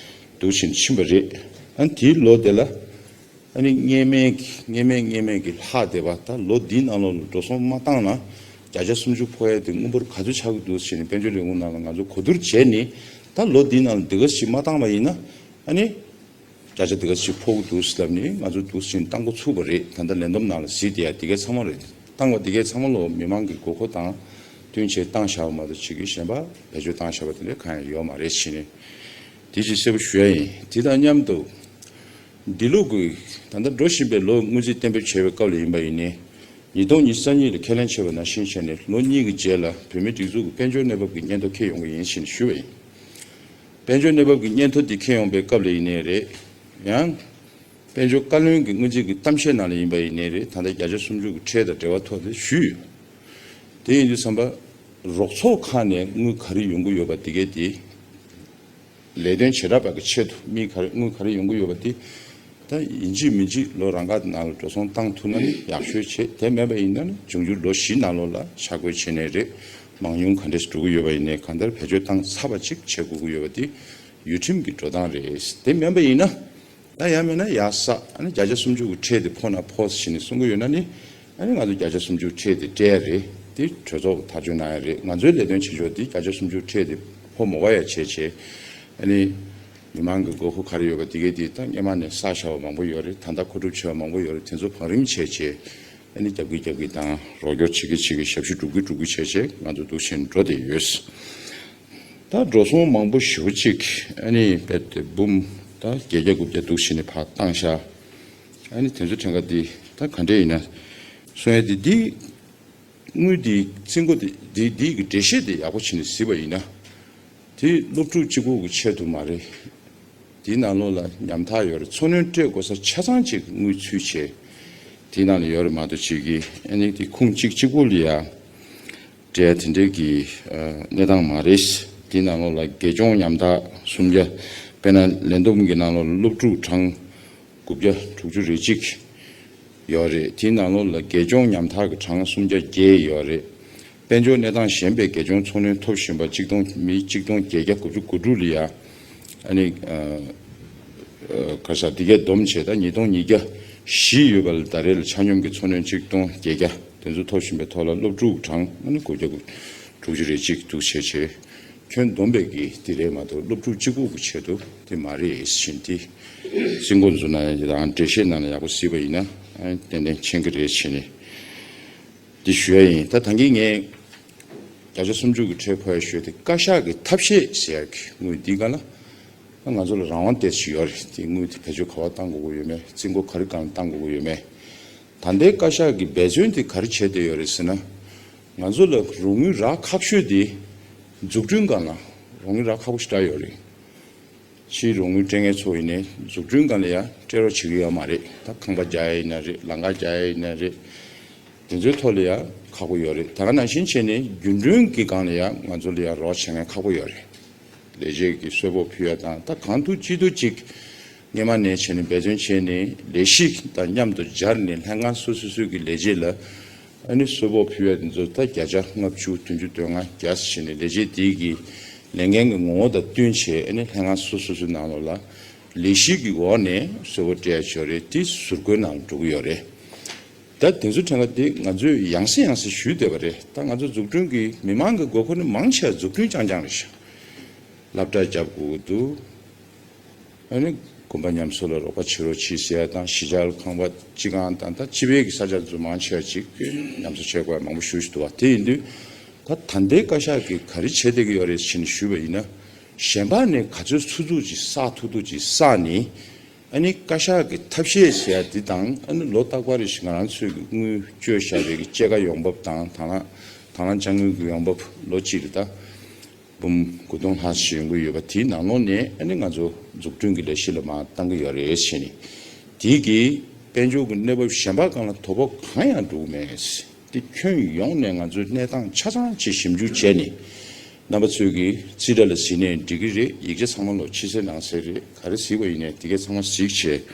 འདུག་ཕྱིན་ཕྱིན་པ་རེད། ཨ་ནི་དེའི་ལོ་དེ་ལ་ཨ་ནི་སྔོན་མའི་གི་སྔོན་མའི་སྔོན་མའི་གི་ལྷག་བསྡད་པ། ད་ལོ་འདིའི་ནང་ལོགས་ལ་འགྲོ་སོང་མ་བཏང་ན་བརྒྱ་ཆ་སུམ་ཅུ་ཕོག་ཡ་དེ་དངུལ་འབོར་ག་ཚོད་ཆགས་ཀྱི་འདུག་ཟེར་ནས་དཔལ་འབྱོར་ལས་ཁུངས་ནང་ལ་ང་ཚོ་གོ་བསྡུར་བྱས་ནས། ད་ལོ་འདིའི་ནང་ལ་འདི་ག་ཞིག་མ་བཏང་བ་ཡིན་ན་ཨ་ནི་བརྒྱ་ཆ་འདི་ག་ཞིག་ཕོག་གི་འདུག་ཟེར་ལབ་ནས་ང་ཚོ་འདུག་ཟེར་ནས་བཏང་འགོ་ཚུགས་པ་རེད། ད་ལྟ་ལས་བསྡོམས་ནང་ལ་གཟིགས་བསྡད་ཡ་འདི་གའི་ཚང་མ་རེད། བཏང་བ་འདི་གའི་ཚང་མ་ལོ་མི་མང་གི་དགོས་མཁོ་དང་བསྟུན་བྱས་བཏང་བཞག་པ་མ་གཏོགས་ཕྱི་གི་གཞན་པ་བེད་སྤྱོད་བཏང་བཞག་པ་དེ་འདྲ་གང་ཡང་ཡོད་མ་རེད་ཟེར་ནས་དེ་ཅིག་གསལ་པོ་ཞུ་ཡ་ཡིན། དེ་དང་མཉམ་དུ་འདི་ལོ་གི་ད་ལྟ་འགྲོ་བཞིན་པའི་ལོ་དངུལ་རྩིས་གཏན་འབེབས་བྱས་པའི་སྐབས་ལ་ཡིན་པ་ཡིན་ནའི་ཉིས་སྟོང་ཉི་ཤུ་རྩ་གཉིས་ལ་ཁས་ལེན་བྱས་པ་ནང་བཞིན་བྱས་ནས་ལོ་གཉིས་ཀྱི་རྗེས་ལ་བོད་མིའི་སྒྲིག་འཛུགས་ཀྱི་དཔལ་འབྱོར་གནས་བབ་ཀྱི་སྙན་ཐོ་འཁྱེར་ཡོང་གི་ཡིན་ཞེས་ཞུས་པ་ཡིན། དཔལ་འབྱོར་གནས་བབ་ཀྱི་སྙན་ཐོ་འདི་འཁྱེར་ཡོང་པའི་སྐབས་ལ་ཡིན་ནའི་རེད། ཡང་དཔལ་འབྱོར་བཀའ་བློན་གྱི་སྔོན་རྩིས་ཀྱི་གཏམ་བཤད་ནང་ལ་ཡིན་པ་ཡིན་ནའི་རེད། ད་ལྟ་བརྒྱ་ཆ་སུམ་ཅུ་གི་ཁྲལ་དང་འབྲེལ་བ་ཐོག་ཏུ་ཞུས་ཡོད། དེ་ཡིན་དུས་ཙམ་པ་རོགས་ཚོགས་ཁག་ནས་དངུལ་ག་རེ་ཡོང་གི་ཡོད་པ་དེ་གས་དེ། ལས་དོན་བྱེ་བྲག་པ་གི་ཆེད་དུ་མི་ག་རེ་དངུལ་ག་རེ་ཡོང་གི་ཡོད་པ་དེ་ད་ཡིན་གཅིག་མིན་གཅིག་ལོ་རང་འགག་ནང་ལ་འགྲོ་སོང་བཏང་ཐུབ་ན་ནི་ཡག་ཤོས་བྱེད། དེ་མེད་པ་ཡིན་ན་ནི་འབྱུང་འགྱུར་ལོ་བཞི་ནང་ལོགས་ལ་ཆ་བགོས་བྱས་ནས་རེད། མང་ཉུང་ག་འདྲས་འགྲོ་གི་ཡོད་པ་ཡིན་ནའི་གང་ལྟར་བེད་སྤྱོད་བཏང་ཚར་བ་ཅིག་བྱེད་དགོས་ཀྱི་ཡོད་པ་དེ་ཡུལ་ཁྲིམས་ཀྱི་འགྲོ་སྟངས་རེད། དེ་མེད་པ་ཡིན་ན། ད་ཡང་མིན་ན་ཡག་ས་ཨ་ནི་བརྒྱ་ཆ་སུམ་ཅུ་གི་ཁྲལ་དེ་ཕོག་ན་ཕོག་ཟེར་ནས་གསུང་གི་ཡོད་ན་ནི། ཨ་ནི་ང་ཚོ་བརྒྱ་ཆ་སུམ་ཅུ་ཁྲལ་དེ་སྤྲད་ཡ་རེད། དེ་གྲོས་ཚོགས་ཐག་གཅོད་གནང་ཡ་རེད། ང་ཚོའི་ལས་དོན་བྱེད་ཕྱོགས་དེ་བརྒྱ་ཆ་སུམ་ཅུ་ཁྲལ་དེ་ཕོག་མ་དགོས་ཡ་བྱས་བྱས། ཨ་ནི་མི་མང་གི་དགོས་མཁོ་ག་རེ་ཡོད་པ་དེ་གས་དེ་ད་སྔོན་མ་ནས་བསགས་བཞག་པ་མང་པོ་ཡོད་རེད། ད་ལྟ་མཁོ་སྒྲུབ་བྱས་པ་མང་པོ་ཡོད་རེད། དེ་ཚོ་བང་རིམ་བྱས་བྱས་ཨ་ནི་རྒྱབ་ཀྱི་རྒྱབ་ཀྱི་དང་རོགས་སྐྱོར་བྱེད་ཀྱི་བྱེད་ཀྱི་ཞབས་ཞུ་སྒྲུབ་ཀྱི་སྒྲུབ་ཀྱི་བྱས་བྱས་ང་ཚོ་འདུག་བཞིན་འགྲོ་བསྡད་ཡོད། ད་འགྲོ་སོང་མང་པོ་ཞེ་པོ་ཅིག་ཨ་ནི་རྦད་དེ་འབུམ་ད་བརྒྱད་བརྒྱ་དགུ་བརྒྱ་འདུག་བྱས་ནས་ཕར་བཏང་ཤག་ཨ་ནི་དེ་ཚོ་ཕྲན་ཁ་འདི་ད་ག་འདྲས་ཡིན་ན་གསུང་ཡ་དེ་འདི། དངུལ་འདི་རྩིས་འགོ་འདི་འདི་འདི་གི་འགྲེལ་བཤད་དེ་ཡག་པོ་བྱས་ནས་གཟིགས་པ་ཡིན་ན། དེ་སློབ་ཕྲུག་གཅིག་པོ་གི་ཆེད་དུ་མ་རེད། དེའི་ནང་ལོགས་ལ་ཉམ་ཐག་ཡོད་རེད། འཚོ་སྣོན་སྤྲད་དགོས་ས་ཆ་ཚང་གཅིག་དངུལ་ཚུད་བྱས། དེའི་ནང་ལ་ཡོད་རེད་མ་གཏོགས་གཅིག་གི་ཨ་ནི་དེ་ཁུངས་གཅིག་གཅིག་པོ་ལ་ཡ་སྤྲད་དེ་འདྲའི་གི་གནས་སྟངས་མ་རེད། དེའི་ནང་ལོགས་ལ་དགེ་སྦྱོང་ཉམ་ཐག་སུམ་བརྒྱ། དཔེར་ན་ལས་བསྡོམས་ཀྱི་ནང་ལོགས་ལ་སློབ་ཕྲུག་གྲངས་དགུ་བརྒྱ་དྲུག་ཅུ་རེ་གཅིག་ཡོད་རེད། དེའི་ནང་ལོགས་ལ་དགེ་སྦྱོང་ཉམ་ཐག་གི་གྲངས་སུམ་བརྒྱ་བརྒྱད་ཡོད་རེད། དཔལ་འབྱོར་གནས་སྟངས་ཞན་པའི་དགེ་སྦྱོང་འཚོ་སྣོན་ཐོབ་བཞིན་པ་གཅིག་སྟོང་མི་གཅིག་སྟོང་བརྒྱད་བརྒྱ་དགུ་བཅུ་གོ་དྲུག་ལ་ཡ་ཨ་ནི་ག་ས་འདི་གས་བསྡོམས་བྱས་ད་ཉིས་སྟོང་ཉིས་བརྒྱ་བཞི་ཡོད་པ་ལ་ད་རེས་ལ་ཆ་སྙོམས་ཀྱི་འཚོ་སྣོན་གཅིག་སྟོང་བརྒྱད་བརྒྱ་དེ་ཚོ་ཐོབ་བཞིན་པའི་ཐོག་ལ་སློབ་ཕྲུག་གྲངས་ཨ་ནི་དགུ་བརྒྱ་དྲུག་ཅུ་རེ་གཅིག་འདུག་བྱས་བྱས། ཁྱོན་བསྡོམས་པའི་གི་དེ་རེད་མ་གཏོགས་སློབ་ཕྲུག་གཅིག་པོ་གི་ཆེད་དུ་དེ་མ་རེད་ཟེར་ནས་དེ་རྩིས་འགོ་འཛུགས་ན་ཡང་འགྲེལ་བཤད་ནང་ལ་ཡག་པོ་གཟིགས་པ་ཡིན་ན་ཏན་ཏན་མཁྱེན་གི་རེད་ཟེར་ནས་དེ་ཞུ་ཡ་ཡིན། ད་ད་གིན་ངས་བརྒྱ་ཆ་སུམ་ཅུ་གི་ཁྲལ་ཕོག་ཡ་ཞུས་ཏེ་བཀའ་ཤག་གི་ཐབས་ཤེས་ཟེར་ཡ་གི་དངུལ་འདི་ག་ལ་ང་ཚོ་ལ་རང་དབང་ཏོག་ཙམ་ཡོད་རེད། དེ་དངུལ་དེ་བེད་སྤྱོད་ག་པར་བཏང་དགོས་ཀྱི་ཡོད་མེད། རྩིས་འགོ་ག་རེ་སྒང་བཏང་དགོས་ཀྱི་ཡོད་མེད། ད་ལྟའི་བཀའ་ཤག་གི་འབད་བརྩོན་དེ་ག་རེ་བྱས་བསྡད་ཡོད་རེད་ཟེར་ན། ང་ཚོ་ལ་རོགས་དངུལ་རག་ཁག་ཤོས་དེ་འཛུགས་སྐྲུན་སྒང་ལ་རོགས་དངུལ་རག་ཁག་པོ་ཞེ་དྲག་ཡོད་རེད། ཕྱིའི་རོགས་དངུལ་སྤྲད་མཁན་ཚོ་ཡིན་ནའི་འཛུགས་སྐྲུན་སྒང་ལ་ཡང་སྤྲད་རོགས་བྱེད་ཀྱི་ཡོད་མ་རེད། ད་ཁང་པ་རྒྱག་ཡ་ཡིན་ན་རེད། ལམ་ཁ་རྒྱག་ཡ་ཡིན་ན་རེད། དེ་ཚོའི་ཐོག་ལ་ཡང་ཁག་པོ་ཡོད་རེད། ད་ག་ནང་བཞིན་བྱས་ནས་རྒྱུན་གྲོན་གྱི་སྒང་ལ་ཡང་ང་ཚོ་ལ་ཡང་རོགས་བྱེད་མཁན་ཁག་པོ་ཡོད་རེད། ལས་བྱེད་ཀྱི་གསོལ་ཕོགས་ཕུལ་ཡ་དང་ད་གང་ཐུབ་ཅི་ཐུབ་ཅིག་སྔོན་མ་ནས་བྱས་ནས་འབད་བརྩོན་བྱས་ནས་ལས་གཞི་དང་མཉམ་དུ་སྦྱར་ནས་ལྷན་ཁང་སོ་སོ་སོའི་གི་ལས་བྱེད་ལ་ཨ་ནི་གསོལ་ཕོགས་ཕུལ་ཡ་དེ་ཚོ་ད་བརྒྱ་ཆ་ལྔ་བཅུ་བདུན་ཅུ་དོན་ལྔ་བརྒྱ་ཟེར་བྱས་ནས་ལས་བྱེད་དེའི་གི་ལས་འགན་གྱི་ངོ་བོ་དང་བསྟུན་བྱས་ཨ་ནི་ལྷན་ཁང་སོ་སོ་སོའི་ནང་ལོགས་ལ་ལས་གཞི་གི་འོག་ནས་གསོལ་ཕོགས་སྤྲད་ཡ་ཡོད་རེད། དེ་ཟུར་བཀོལ་ནང་འགྲོ་གི་ཡོད་རེད། ད་དེ་ཚོ་ཕྲན་ཁ་དེ་ང་ཚོས་ཡང་སེ་ཡང་སེ་ཞུས་བསྡད་པ་རེད། ད་ང་ཚོ་འཛུགས་སྐྲུན་གྱི་མི་མང་གི་དགོས་མཁོ་ནི་མང་ཆེ་བ་འཛུགས་སྐྲུན་རྐྱང་རྐྱང་རེད་ཤག་སློབ་གྲྭ་རྒྱབ་དགོས་ཀྱི་འདུག་ཨ་ནི་དགོན་པ་ཉམས་གསོ་ལ་རོགས་པ་བྱེད་རོགས་བྱེད་ཟེར་ཡ་དང་གཞིས་ཆགས་ལ་ཁང་པ་སྤྱི་ཁང་དང་ད་སྤྱི་པའི་གི་ས་ཆ་ཚོ་མང་ཆེ་བ་ཅིག་ཉམས་གསོ་བྱེད་དགོས་ཡ་མང་པོ་ཞེ་པོ་ཅིག་འདུག་བ། དེ་ཡིན་དུས་ད་ད་ལྟའི་བཀའ་ཤག་གིས་ག་རེ་བྱེད་བསྡད་ཀྱི་ཡོད་རེད་ཟེར་ནས་ཞུས་པ་ཡིན་ན། གཞན་པ་ནས་ག་ཚོད་ཚུགས་ཚུགས་ཅིག་བསགས་ཐུབ་ཐུབ་ཅིག་བསགས་ནས། ཨ་ནི་བཀའ་ཤག་གི་ཐབས་ཤེས་ཟེར་ཡ་འདི་དང་ཨ་ནི་ལོ་རྟག་པར་རེ་བཞིན་ང་རང་ཚོས་ཀྱི་དངུལ་བཅོལ་བཞག་པའི་གི་སྐྱེད་ཀ་ཡོང་འབབ་དང་དང་བླངས་དང་བླངས་དཔྱ་དངུལ་གྱི་ཡོང་འབབ་ལོ་གཅིག་རེ་ད་འབུམ་དགུ་སྟོང་ལྷག་ཞིག་ཡོང་གི་ཡོད་པ་དེའི་ནང་ལོགས་ནས་ཨ་ནི་ང་ཚོ་འཛུགས་སྐྲུན་གྱི་ལས་གཞི་ལ་མར་བཏང་གི་ཡོད་རེད་ཟེར་ནས། དེའི་གི་དཔལ་འབྱོར་གྱི་གནས་བབ་གཞན་པ་སྒང་ལ་དོ་ཕོག་གང་ཡང་འགྲོ་གི་མེད། དེ་ཁྱོན་ཡོངས་ནས་ང་ཚོས་གནས་སྟངས་ཆ་ཚང་ཅིག་ཞིབ་འཇུག་བྱས་ནས། རྣམ་པ་ཚོས་ཀྱིས་རྩིས་ཁྲ་ལ་གཟིགས་ནའི་འགྲིག་གི་རེད། ཡིག་ཆ་ཚང་མ་ལོག་ཕྱི་གསལ་ནང་གསལ་རེད། ག་རེ་གཟིགས་པ་ཡིན་ནའི་དེ་གས་ཚང་མ་གཟིགས་བྱས་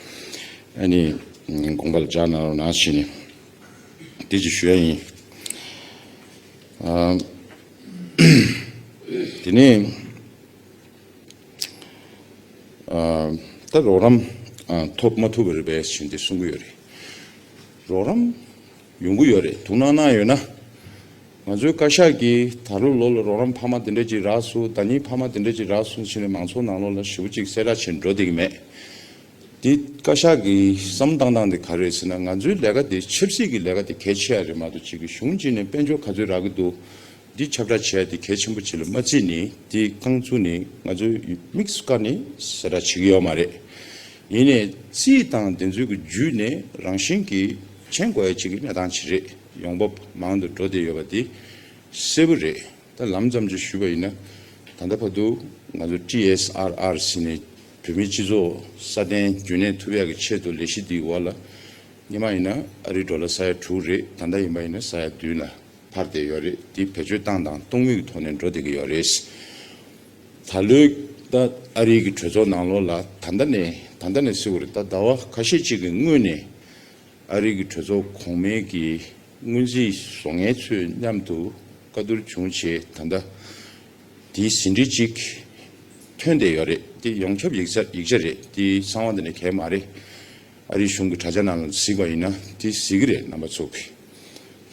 ཨ་ནི་དགོངས་པ་ལ་འཇགས་གནང་རོགས་གནང་ཞེས་ནས་དེ་ཅིག་ཞུ་ཡ་ཡིན། ཨ། དེ་ནས་ཨ། ད་རོགས་རམ་ཨ། ཐོབ་མ་ཐུབ་པ་རེད་པས་ཞེས་འདི་གསུང་གི་ཡོད་རེད། རོགས་རམ་ཡོང་གི་ཡོད་རེད། ཐུགས་སྣང་གནང་ཡོད་ན། ང་ཚོའི་བཀའ་ཤག་གིས་ད་ལོ་ལོ་ལ་རོགས་རམ་འཕར་མ་དེ་འདྲ་ཅིག་རག་སོང་། ཟླ་ཉིན་འཕར་མ་དེ་འདྲ་ཅིག་རག་སོང་ཟེར་ནས་མང་ཚོགས་ནང་ལོགས་ལ་ཞེ་པོ་ཅིག་གསལ་བསྒྲགས་བྱས་འགྲོ་བསྡད་ཀྱི་མེད། དེ་བཀའ་ཤག་གི་བསམ་བཏང་སྟངས་དེ་ག་རེ་རེད་ཟེར་ན། ང་ཚོའི་ལས་ཀ་དེ་ཆབ་སྲིད་ཀྱི་ལས་ཀ་དེ་གལ་ཆེ་ཡ་རེད་མ་གཏོགས་ཅིག་གི་གཞུང་གཅིག་ནས་དཔལ་འབྱོར་ག་ཚོད་རག་གི་འདུག་འདི་ཁྱབ་བསྒྲགས་བྱས་ཏེ་གལ་ཆེན་པོ་ཅིག་ལ་མ་བརྩིས་ནས་དེ་རྐང་བཙུགས་ནས་ང་ཚོས་དམིགས་སུ་བཀར་ནས་གསལ་བསྒྲགས་བྱེད་ཀྱི་ཡོད་མ་རེད། ཡིན་ནའི་རྩིས་དང་དེ་ཚོའི་གི་བརྒྱུད་ནས་རང་བཞིན་གྱིས་མཁྱེན་དགོས་ཡ་ཅིག་གི་གནས་སྟངས་ཅིག་རེད། ཡོང་འབབ་མང་དུ་འགྲོ་བསྡད་ཡོད་པ་དེ་གསལ་པོ་རེད། ད་ལམ་ཙམ་ཅིག་ཞུས་པ་ཡིན་ན། ད་ལྟ་བར་དུ་ང་ཚོ་ཊི་ཨེསི་ཨར་ཨར་ཟེར་ནས་བོད་མིའི་སྤྱི་ཚོགས་སྲ་བརྟན་རྒྱུན་གནས་ཐུབ་ཡ་གི་ཆེད་དུ་ལས་གཞི་འདིའི་འོག་ལ་སྔོན་མ་ཡིན་ན་ཨ་རིའི་ཌོ་ལར་ས་ཡ་དྲུག་རེད། ད་ལྟ་ཡིན་པ་ཡིན་ན་ས་ཡ་བདུན་ལ་འཕར་བསྡད་ཡོད་རེད། དེ་བེད་སྤྱོད་བཏང་དང་གཏོང་མུས་ཀྱི་ཐོག་ནས་འགྲོ་བསྡད་ཀྱི་ཡོད་རེད། ད་ལོའི་ད་ཨ་རིའི་གི་གྲོས་ཚོགས་ནང་ལོགས་ལ་ད་ལྟ་ནས་ད་ལྟ་ནས་ཟེར་དགོས་རེད། ད་ཟླ་བ་ཁ་ཤས་ཅིག་གི་སྔོན་ནས་ཨ་རིའི་གི་གྲོས་ཚོགས་གོང་མའི་གི་སྔོན་རྩིས་བཟོ་མཁན་ཚོའི་མཉམ་དུ་བཀའ་བསྡུར་བྱུང་བྱས། ད་ལྟ་དེའི་ཟིན་བྲིས་གཅིག་ཐོན་བསྡད་ཡོད་རེད། དེ་ཡོངས་ཁྱབ་ཡིག་ཆ་ཡིག་ཆ་རེད། དེ་གསང་བ་འདི་ནས་གས་མ་རེད། ཨ་རིའི་གཞུང་གི་དྲ་རྒྱ་ནང་ལ་གཟིགས་པ་ཡིན་ན་དེ་གཟིགས་ཀྱི་རེད། རྣམ་པ་ཚོ་གིས་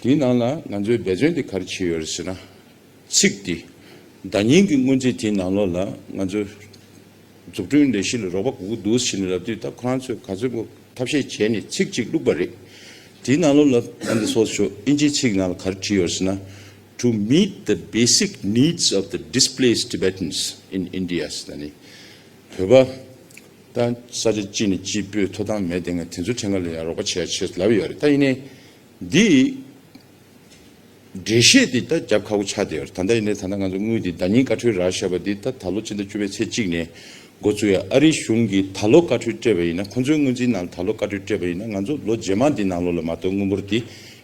དེའི་ནང་ལ་ང་ཚོའི་འབད་བརྩོན་དེ་ག་རེ་བྱས་ཡོད་རེད་ཟེར་ན། ཚིག་འདི། ཟླ་ཉིན་གྱི་སྔོན་རྩིས་དེའི་ནང་ལོགས་ལ་ང་ཚོ་འཛུགས་སྐྲུན་ལས་གཞི་ལ་རོགས་པ་དགོས་ཀྱི་འདུག་ཟེར་ནས་ལབ་དུས། ད་ཁོ་རང་ཚོས་ག་ཚོད་པོ་ཐབས་ཤེས་བྱས་ནས་ཚིག་གཅིག་བླུགས་པ་རེད། དེའི་ནང་ལོགས་ལ་ཨ་འདི་སོགས་ཤོག་ཨིན་ཇིའི་ཚིག་ནང་ལ་ག་རེ་བྲིས་ཡོད་ཟེར་ན། to meet the basic needs of the displaced Tibetans in India. ཟེར་ནི་བོད་པ་ད་ས་ཆ་གཅིག་ནས་གཅིག་སྤོས་ཐོབ་ཐང་མེད་དེ་ང་དེ་ཚོ་ཕྲན་ག་ལ་ཡང་རོགས་པ་བྱེད་ཡ་བྱེད་ལབ་ཡོད་རེད། ད་ཡིན་ནའི་འདི་འགྲེལ་བཤད་འདི་ད་རྒྱབ་ཁག་པོ་ཆགས་བསྡད་ཡོད་རེད། ད་ལྟ་ཡིན་ནའི་ད་ལྟ་ང་ཚོ་དངུལ་འདི་ཟླ་ཉིན་བཀའ་འཁྲོལ་རག་བཞག་པ་འདི་ད་ད་ལོ་ཕྱི་ཟླ་བཅུ་པའི་ཚེས་གཅིག་ནས་འགོ་བཙུགས་ཡ། ཨ་རིའི་གཞུང་གིས་ད་ལོ་བཀའ་འཁྲོལ་སྤྲད་པ་ཡིན་ན་ཁོང་ཚོའི་སྔོན་རྩིས་ནང་ད་ལོ་བཀའ་འཁྲོལ་སྤྲད་པ་ཡིན་ན་ང་ཚོ་ལོ་རྗེས་མ་འདི་ནང་ལོགས་ལ་མ་གཏོགས་དངུལ་འབོར་འདི་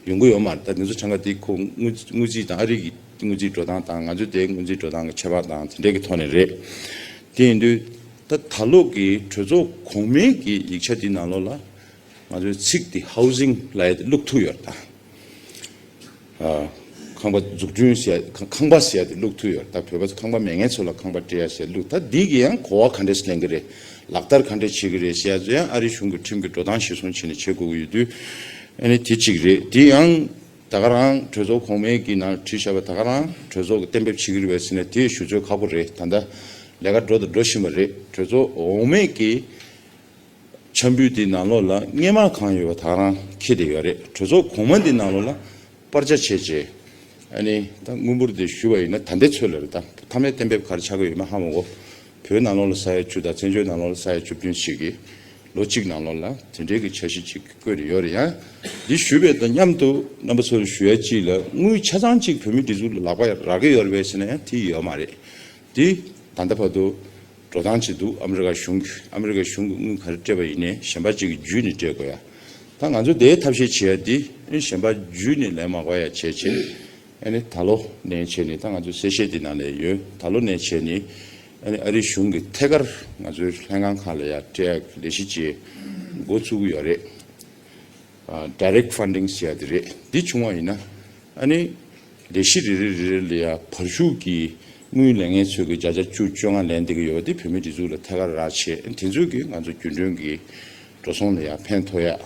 ཡོང་གི་ཡོད་མ་རེད། ད་འདི་ཚོ་ཕྲན་ག་འདི་ཁོ་དངུལ་དངུལ་རྩིས་དང་ཨ་རི་གི་དངུལ་རྩིས་འགྲོ་སྟངས་དང་ང་ཚོའི་དེའི་དངུལ་རྩིས་འགྲོ་སྟངས་ཀྱི་ཁྱད་པར་དང་དེ་འདྲས་ཀྱི་ཐོག་ནས་རེད། དེ་ཡིན་དུས་ད་ད་ལོ་གི་གྲོས་ཚོགས་གོང་མའི་གི་ཡིག་ཆ་འདི་ནང་ལོགས་ལ་ང་ཚོའི་ཚིག་འདི་ཧའུ་ཟིང་ལབ་ཡ་དེ་བླུགས་ཐུབ་ཡོད་རེད་ད། ཨ། ཁང་པ་འཛུགས་སྐྲུན་ཟེར་ཡ་ཁང་ཁང་པ་ཟེར་ཡ་དེ་བླུགས་ཐུབ་ཡོད། ད་བོད་པ་ཚོ་ཁང་པ་མེད་མཁན་ཚོ་ལ་ཁང་པ་སྤྲད་ཡ་ཟེར་བླུགས། ད་འདི་གི་ཡང་གོ་བ་ག་འདྲས་ལེན་གི་རེད། ལག་བསྟར་ག་འདྲས་བྱེད་གི་རེད་ཟེར་ཡ་ཚོ་ཡང་ཨ་རི་གཞུང་གི་ཁྲིམས་ཀྱི་འགྲོ་སྟངས་གཞིར་བཟུང་བྱས་ནས་བྱེད་དགོས་ཀྱི་ཡོད་དུས། ཨ་ནི་དེ་གཅིག་རེད། དེ་ཡང་ད་ག་རང་གྲོས་ཚོགས་གོང་མའི་གི་ནང་བྲིས་བཞག་པ་ད་ག་རང་གྲོས་ཚོགས་ཀྱི་གཏན་འབེབས་བྱེད་གི་རེད་པས་ཟེར་ནས་དེ་ཞུ་ཚོད་ཁག་པོ་རེད། ད་ལྟ་ལས་ཀ་འགྲོ་དང་འགྲོ་བཞིན་པ་རེད། གྲོས་ཚོགས་འོག་མའི་གི་འཆར་འབུལ་དེའི་ནང་ལོགས་ལ་སྔས་མ་གང་ཡོད་པ་ད་རང་འཁྱེར་བསྡད་ཡོད་རེད། གྲོས་ཚོགས་གོང་མ་འདི་ནང་ལོགས་ལ་པར་ཆ་བྱས་རྗེས། ཨ་ནི་ད་དངུལ་འབོར་དེ་ཞུ་བ་ཡིན་ན་ད་ལྟའི་ཚོད་ལ་རེད། ད་མཐའ་མའི་གཏན་འབེབས་ག་རེ་ཆགས་ཀྱི་ཡོད་མེད་ཧ་མ་གོ། བོད་ནང་ལོགས་ལ་ས་ཡ་བཅུ་དང་བཙན་བྱོལ་ནང་ལོགས་ལ་ས་ཡ་བཅུ་བདུན་ཞིག་གིས་ལོ་གཅིག་ནང་ལོགས་ལ་དེ་འདྲའི་གི་འཆར་གཞི་ཅིག་བཀོད་ནས་ཡོད་རེད། ཡང་འདི་ཞུས་པའི་དང་མཉམ་དུ་རྣམ་པ་ཚོར་ཞུ་ཡ་གཅིག་ལ་དངུལ་ཆ་ཚང་གཅིག་བོད་མིའི་སྒྲིག་འཛུགས་ལ་ལག་པ་རག་གི་ཡོད་རེད་པས་ཟེར་ན་ཡང་དེ་ཡོད་མ་རེད། དེ་ད་ལྟ་བར་དུ་འགྲོ་སྟངས་ཅིག་འདུག་ཨ་མི་རི་ཀ་གཞུང་གིས་ཨ་མི་རི་ཀ་གཞུང་གིས་དངུལ་ག་རེ་སྤྲད་པ་ཡིན་ནའི་གཞན་པ་ཅིག་གིས་བརྒྱུད་ནས་སྤྲད་དགོས་ཡ། ད་ང་ཚོ་དེའི་ཐབས་ཤེས་བྱེད་ཡ་འདི་ཨ་ནི་གཞན་པ་བརྒྱུད་ནས་ལེན་མ་དགོས་ཡ་བྱས་བྱས། ཨ་ནི་ད་ལོ་ནས་བྱས་ནས་ད་ང་ཚོ་གསལ་བཤད་འདི་ནང་ལ་ཡོད། ད་ལོ་ནས་བྱས་ནས་ཨ་ནི་ཨ་རིའི་གཞུང་གི་ཐད་ཀར་ང་ཚོའི་ལྷན་ཁང་ཁག་ལ་ཡ་སྤྲད་ཡ་ལས་གཞི་ཅིག་འགོ་བཙུགས་ཀྱི་ཡོད་རེད། ཨ། direct funding ཟེར་ཡ་དེ་རེད། འདི་བྱུང་བ་ཡིན་ན་ཨ་ནི་ལས་གཞི་རེ་རེ་རེ་རེ་ལ་ཡ་བར་ཞུགས་ཀྱི་དངུལ་ལེན་མཁན་ཚོས་ཀྱི་བརྒྱ་ཆ་བཅུ་བཅོ་ལྔ་ལེན་བསྡད་ཀྱི་ཡོད་པ་དེ་བོད་མིའི་སྒྲིག་འཛུགས་ལ་ཐད་ཀར་རག་བྱས། དེ་ཚོས་ཀྱིས་ང་ཚོ་རྒྱུན་གྲོན་གྱི་འགྲོ་སོང་ལ་ཡ་ཕན་ཐོགས་ཡ།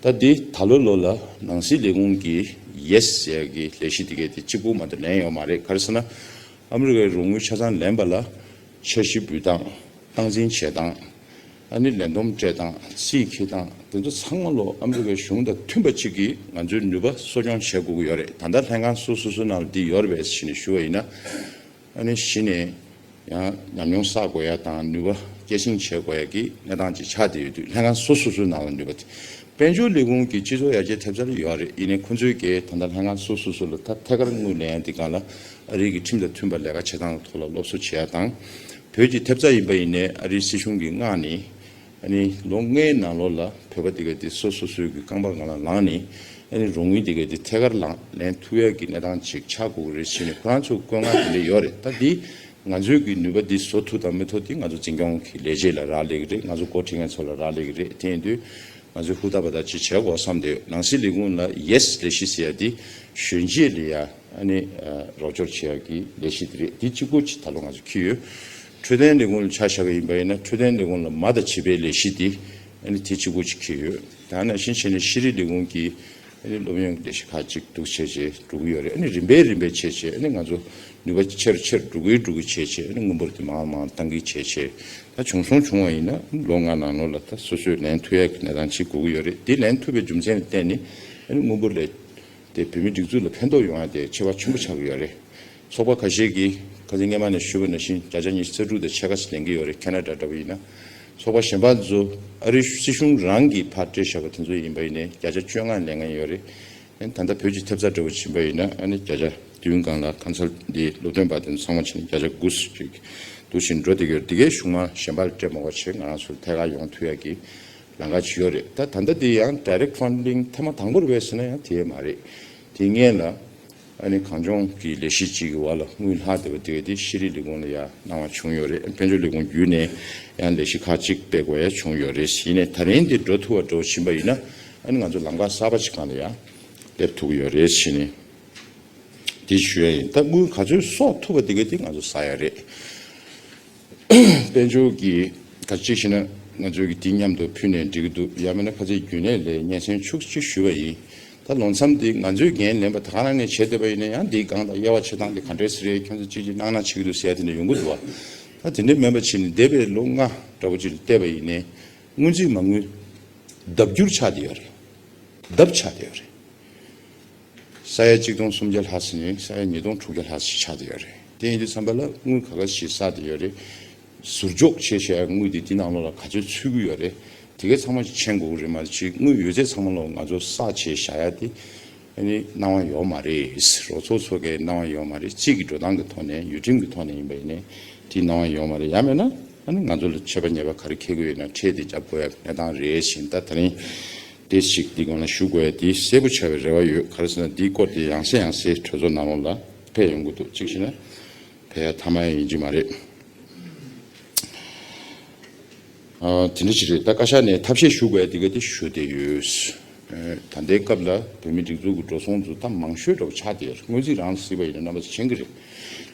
ད་འདི་ད་ལོ་ལོ་ལ་ནང་སྲིད་ལས་ཁུངས་ཀྱི་ཡེས་ཟེར་ཡ་གི་ལས་གཞི་དེ་གའི་དེ་གཅིག་པུ་མ་གཏོགས་ལེན་ཡོད་མ་རེད། ག་རེ་ཟེར་ན་ཨ་མི་རི་ཀའི་རོགས་དངུལ་ཆ་ཚང་ལེན་པ་ལ་འཆར་གཞི་འབུལ་སྟངས། སྟངས་འཛིན་བྱེད་སྟངས། ཨ་ནི་ལས་བསྡོམས་སྤྲད་སྟངས། རྩིས་འཁྱེར་སྟངས། དེ་ཚོ་ཚང་མ་ལོ་ཨ་མི་རི་ཀའི་གཞུང་དང་མཐུན་པ་གཅིག་གིས་ང་ཚོའི་ནུས་པ་གསོ་སྐྱོང་བྱེད་དགོས་ཀྱི་ཡོད་རེད། ད་ལྟ་ལྷན་ཁང་སོ་སོ་སོའི་ནང་ལ་འདི་ཡོད་རེད་པས་ཞེས་ནས་ཞུ་བ་ཡིན་ན། ཨ་ནི་གཞི་ནས་ཡང་ཉམས་མྱོང་བསགས་དགོས་ཡ་དང་ནུས་པ་སྐྱེད་སྲིང་བྱེད་དགོས་ཡ་གི་གནས་སྟངས་ཅིག་ཆགས་བསྡད་ཡོད་དུས་ལྷན་ཁང་སོ་སོ་སོའི་ནང་ལ་ནུས་པ་དེ། དཔལ་འབྱོར་ལས་ཁུངས་ཀྱི་སྤྱི་ཚོགས་ཡར་རྒྱས་ཐེབས་རྩ་ལ་ཡོད་རེད། ཡིན་ནའི་ཁོ་ཚོའི་གི་ད་ལྟ་ལྷན་ཁང་སོ་སོ་སོ་ལ་ད་ཐད་ཀར་དངུལ་ལེན་ཡ་འདི་སྒང་ལ་ཨ་རིའི་གི་ཁྲིམས་དང་མཐུན་པ་ལས་ཀ་བྱེད་སྟངས་ཐོག་ལ་སློབ་གསོ་བྱེད་ཡ་དང་། བོད་ཀྱི་ཐེབས་རྩ་ཡིན་པ་ཡིན་ནའི་ཨ་རིའི་སྲིད་གཞུང་གིས་མངགས་ནས། ཨ་ནི་ལོ་ལྔའི་ནང་ལོགས་ལ་བོད་པ་དེ་ག་དེ་སོ་སོ་སོའི་གི་རྐང་པ་སྒང་ལ་ལངས་ནས། ཨ་ནི་རོགས་དངུལ་དེ་ག་དེ་ཐད་ཀར་ལངས་ལེན་ཐུབ་ཡ་གི་གནས་སྟངས་ཅིག་ཆགས་དགོས་ཀྱི་རེད་ཟེར་ནས་ཁོ་རང་ཚོ་བཀོད་མངགས་དེ་འདྲ་ཡོད་རེད། ད་འདི་ང་ཚོའི་གི་ནུས་པ་འདི་བཟོ་ཐུབ་དང་མི་ཐུབ་དེ་ང་ཚོ་འཛིན་སྐྱོང་གི་ལས་བྱེད་ལ་རག་ལས་ཀྱི་རེད། ང་ཚོ་འགོ་ཁྲིད་མཁན་ཚོ་ལ་རག་ལས་ཀྱི་རེད། དེ་ཡིན་དུས་ང་ཚོས་ཧུར་ཐག་པ་ཐག་ཅིག་བྱེད་དགོས་བསམ་བསྡད་ཡོད། ནང་སྲིད་ལས་ཁུངས་ལ་ཡེས་ལས་གཞི་ཟེར་ཡ་འདི་གཞོན་སྐྱེས་ལ་ཡ། ཨ་ནི་ཨ་རོགས་སྐྱོར་བྱེད་ཡག་གི་ལས་གཞི་དེ་རེད། དེ་གཅིག་པོ་ཅིག་ད་ལོ་ང་ཚོ་འཁྱེར་ཡོད། འཕྲོད་བསྟེན་ལས་ཁུངས་ལ་ཆ་བཞག་གི་ཡིན་པ་ཡིན་ན་འཕྲོད་བསྟེན་ལས་ཁུངས་ལ་མ་དང་བྱིས་པའི་ལས་གཞི་དེ་ཨ་ནི་དེ་གཅིག་པོ་ཅིག་འཁྱེར་ཡོད། ད་ནང་བཞིན་བྱས་ནས་ཤེས་རིག་ལས་ཁུངས་ཀྱི་ཨ་ནི་སློབ་ཡོན་གྱི་ལས་གཞི་ཁག་ཅིག་འདུག་བྱས་བྱས་འགྲོ་གི་ཡོད་རེད། ཨ་ནི་རིམ་པས་རིམ་པས་བྱས་བྱས་ཨ་ནི་ང་ཚོ་ནུས་པ་ཆེ་རུ་ཆེ་རུ་འགྲོ་གི་འགྲོ་གི་བྱས་བྱས་ཨ་ནི་དངུལ་འབོར་དེ་མང་མང་བཏང་གི་བྱས་བྱས་ད་བྱུང་སོང་བྱུང་བ་ཡིན་ན་ལོ་ལྔ་ནང་ལོགས་ལ་ད་སོ་སོས་ལེན་ཐུབ་ཡག་གི་གནས་སྟངས་ཅིག་དགོས་ཀྱི་ཡོད་རེད། དེ་ལེན་ཐུབ་པའི་རྒྱུ་མཚན་ལ་བརྟེན་ནས་ཨ་ནི་དངུལ་འབོར་ལས། དེ་བོད་མིའི་སྒྲིག་འཛུགས་ལ་ཕན་ཐོགས་ཡོང་ཡ་དེ་ཁྱད་པར་ཆེན་པོ་ཆགས་ཀྱི་ཡོད་རེད། ཚོགས་པ་ཁ་ཤས་ཀྱིས་ཁ་སང་སྔས་མ་ནས་ཞུས་པ་ནང་བཞིན་བརྒྱ་ཆ་ཉི་ཤུ་རྩ་དྲུག་དང་ཕྱེད་ཀ་ཙམ་ལེན་གྱི་ཡོད་རེད། ཁེ་ན་ཌ་འདྲ་པོ་ཡིན་ན། ཚོགས་པ་གཞན་པ་ཚོ་ཨ་རིའི་སྲིད་གཞུང་རང་གིས་ཕར་སྤྲད་བཞག་པ་དེ་ཚོ་ཡིན་པ་ཡིན་ནའི་བརྒྱ་ཆ་བཅོ་ལྔ་ལེན་མཁན་ཡོད་རེད། ཨ་ནི་ད་ལྟ་བོད་ཀྱི་ཐེབས་རྩ་འདྲ་པོ་ཕྱིན་པ་ཡིན་ན་ཨ་ནི་བརྒྱ་ཆ་བདུན་སྒང་ལ་གང་ཚར་འདི་སློབ་སྟོན་པ་དེ་ཚོ་ཚང་མ་ཕྱིན་ནས་བརྒྱ་ཆ་དགུ་ཙམ་ཅིག་འདུག་བཞིན་འགྲོ་བསྡད་ཀྱི་ཡོད་རེད། འདི་གའི་གཞུག་མ་གཞན་པ་ལ་སྤྲད་མ་དགོས་བྱས་ང་རང་ཚོར་ཐད་ཀར་ཡོང་ཐུབ་ཡག་གི་ལམ་ཁ་ཅིག་ཡོད་རེད། ད་ད་ལྟ་འདི་ཡང་direct funding ཐེངས་མ་དང་པོ་རེད་པས་ཟེར་ན་ཡང་དེ་མ་རེད། དེ་སྔོན་ལ་ཨ་ནི་གངས་ལྗོངས་ཀྱི་ལས་གཞི་གཅིག་གི་འོག་ལ་དངུལ་ལྷག་བསྡད་པ་དེ་ག་དེ་ཤེས་རིག་ལས་ཁུངས་ལ་ཡང་གནང་བ་བྱུང་ཡོད་རེད། དཔལ་འབྱོར་ལས་ཁུངས་བརྒྱུད་ནས་ཡང་ལས་གཞི་ཁག་ཅིག་སྤེལ་དགོས་ཡ་བྱུང་ཡོད་རེད། ཡིན་ནའི་ད་རིང་འདི་འགྲོ་ཐུབ་པ་འགྲོ་བཞིན་པ་ཡིན་ན་ཨ་ནི་ང་ཚོ་ལམ་ཁ་གསར་པ་ཅིག་སྒང་ལ་ཡང་སླེབས་ཐུབ་ཀྱི་ཡོད་རེད་ཟེར་ནས། དེ་ཞུ་ཡ་ཡིན། ད་དངུལ་ག་ཚོད་གསོག་ཐུབ་པ་དེ་ག་དེ་ང་ཚོ་ཟ་ཡ་རེད། དཔལ་འབྱོར་གྱི་ག་ཅིག་བྱས་ན་ང་ཚོས་ཀྱི་དེ་མཉམ་དུ་ཕུལ་ནས་འགྲིག་གི་འདུག་ཡང་མིན་ན་ཁ་ཚིག་རྒྱུན་ལས་ལས་སྙན་སེང་ཆུང་ཅིག་ཞུས་པ་ཡིན། ད་ལོ་མཚམས་དེ་ང་ཚོས་འགན་ལེན་པ་ད་ག་རང་ནས་བྱས་བསྡད་པ་ཡིན་ན་ཡང་འདིའི་སྒང་ལ་དབྱེ་བ་ཕྱེ་སྟངས་དེ་ག་འདྲས་སེ་རེད། ཁྱོད་ཚོ་ཅིག་ཅིག་གནང་ན་བྱེད་ཀྱི་འདུག་ཟེར་ཡ་དེ་འདྲ་ཡོང་གི་འདུག་བ། ད་དེ་འདྲས་མིན་པ་བྱས་ནས་འདས་པའི་ལོ་ལྔ་འདྲ་པོ་ཅིག་ལ་བལྟས་པ་ཡིན་ནའི་དངུལ་རྩིས་མ་དངུལ་ལྡབ་འགྱུར་ཆགས་བསྡད་ཡོད་རེད། ལྡབ་ཆགས་བསྡད་ཡོད་རེད། ས་ཡ་གཅིག་སྟོང་སུམ་བརྒྱ་ལྷག་ཙམ་ནས་ས་ཡ་ཉིས་སྟོང་དྲུག་བརྒྱ་ལྷག་ཙམ་ཆགས་བསྡད་ཡོད་རེད། དེ་ཡིན་དུས་ཙམ་པ་ལ་དངུལ་ག་ག་ཞིག་བསགས་བསྡད་ཡོད་རེད། ཟུར་འཇོག་བྱས་བཞག་དངུལ་དེ་དེ་ནང་ལོགས་ལ་ག་ཚོད་ཚུད་ཀྱི་ཡོད་རེད། དེ་གའི་ཚང་མ་ཞིག་མཁྱེན་དགོས་ཀྱི་རེད། མ་གཞི་དངུལ་ཡོད་ཚད་ཚང་མ་ལོགས་ང་ཚོ་བསགས་བྱས་བཞག་ཡ་དེ་ཨ་ནི་སྣང་བ་ཡོད་མ་རེད། རོགས་ཚོགས་ཚོ་གའི་སྣང་བ་ཡོད་མ་རེད། སྤྱི་གི་འགྲོ་སྟངས་ཀྱི་ཐོག་ནས་ཡུལ་ཁྲིམས་ཀྱི་ཐོག་ནས་ཡིན་པ་ཡིན་ནའི་དེ་སྣང་བ་ཡོད་མ་རེད། ཡང་མེད་ན་ཨ་ནི་ང་ཚོ་ལ་ཆད་པ་ཉེས་པ་ག་རེ་འཁེལ་གྱི་ཡོད་ན་ཁྲལ་དེ་རྒྱབ་དགོས་ཡ་གནས་སྟངས་རེད་ཟེར། ད་དེ་རིང་དེ་ཞིག་འདི་སྒང་ལ་ཞུ་དགོས་ཡ་དེ་གསལ་པོ་ཆགས་པའི་རེ་བ་ཡོད། ག་རེ་ཟེར་ན་འདིའི་སྐོར་དེ་ཡང་སེ་ཡང་སེ་གྲོས་ཚོགས་ནང་ལོགས་ལ་ཕེབས་ཡོང་གི་འདུག་གཅིག་བྱས་ན་ཕེབས་ཡ་མཐའ་མ་ཡིན་གྱི་མ་རེད། ཨ། དེ་འདྲ་ཞིག་རེད། ད་བཀའ་ཤག་ནས་ཐབས་ཤེས་ཞུ་དགོས་ཡ་དེ་ག་དེ་ཞུ་བསྡད་ཡོད། ཨ། ད་ལྟའི་སྐབས་ལ་བོད་མིའི་སྒྲིག་འཛུགས་ཀྱི་འགྲོ་སོང་ཚོ་ད་མང་ཤོས་འདྲ་བོ་ཆགས་བསྡད་ཡོད། སྔོན་རྩིས་རང་གཟིགས་པ་ཡིན་ན་རྣམ་པ་ཚོ་མཁྱེན་གྱི་རེད།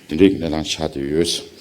དེ་འདྲའི་གནས་སྟངས་ཆགས་བསྡད་ཡོད།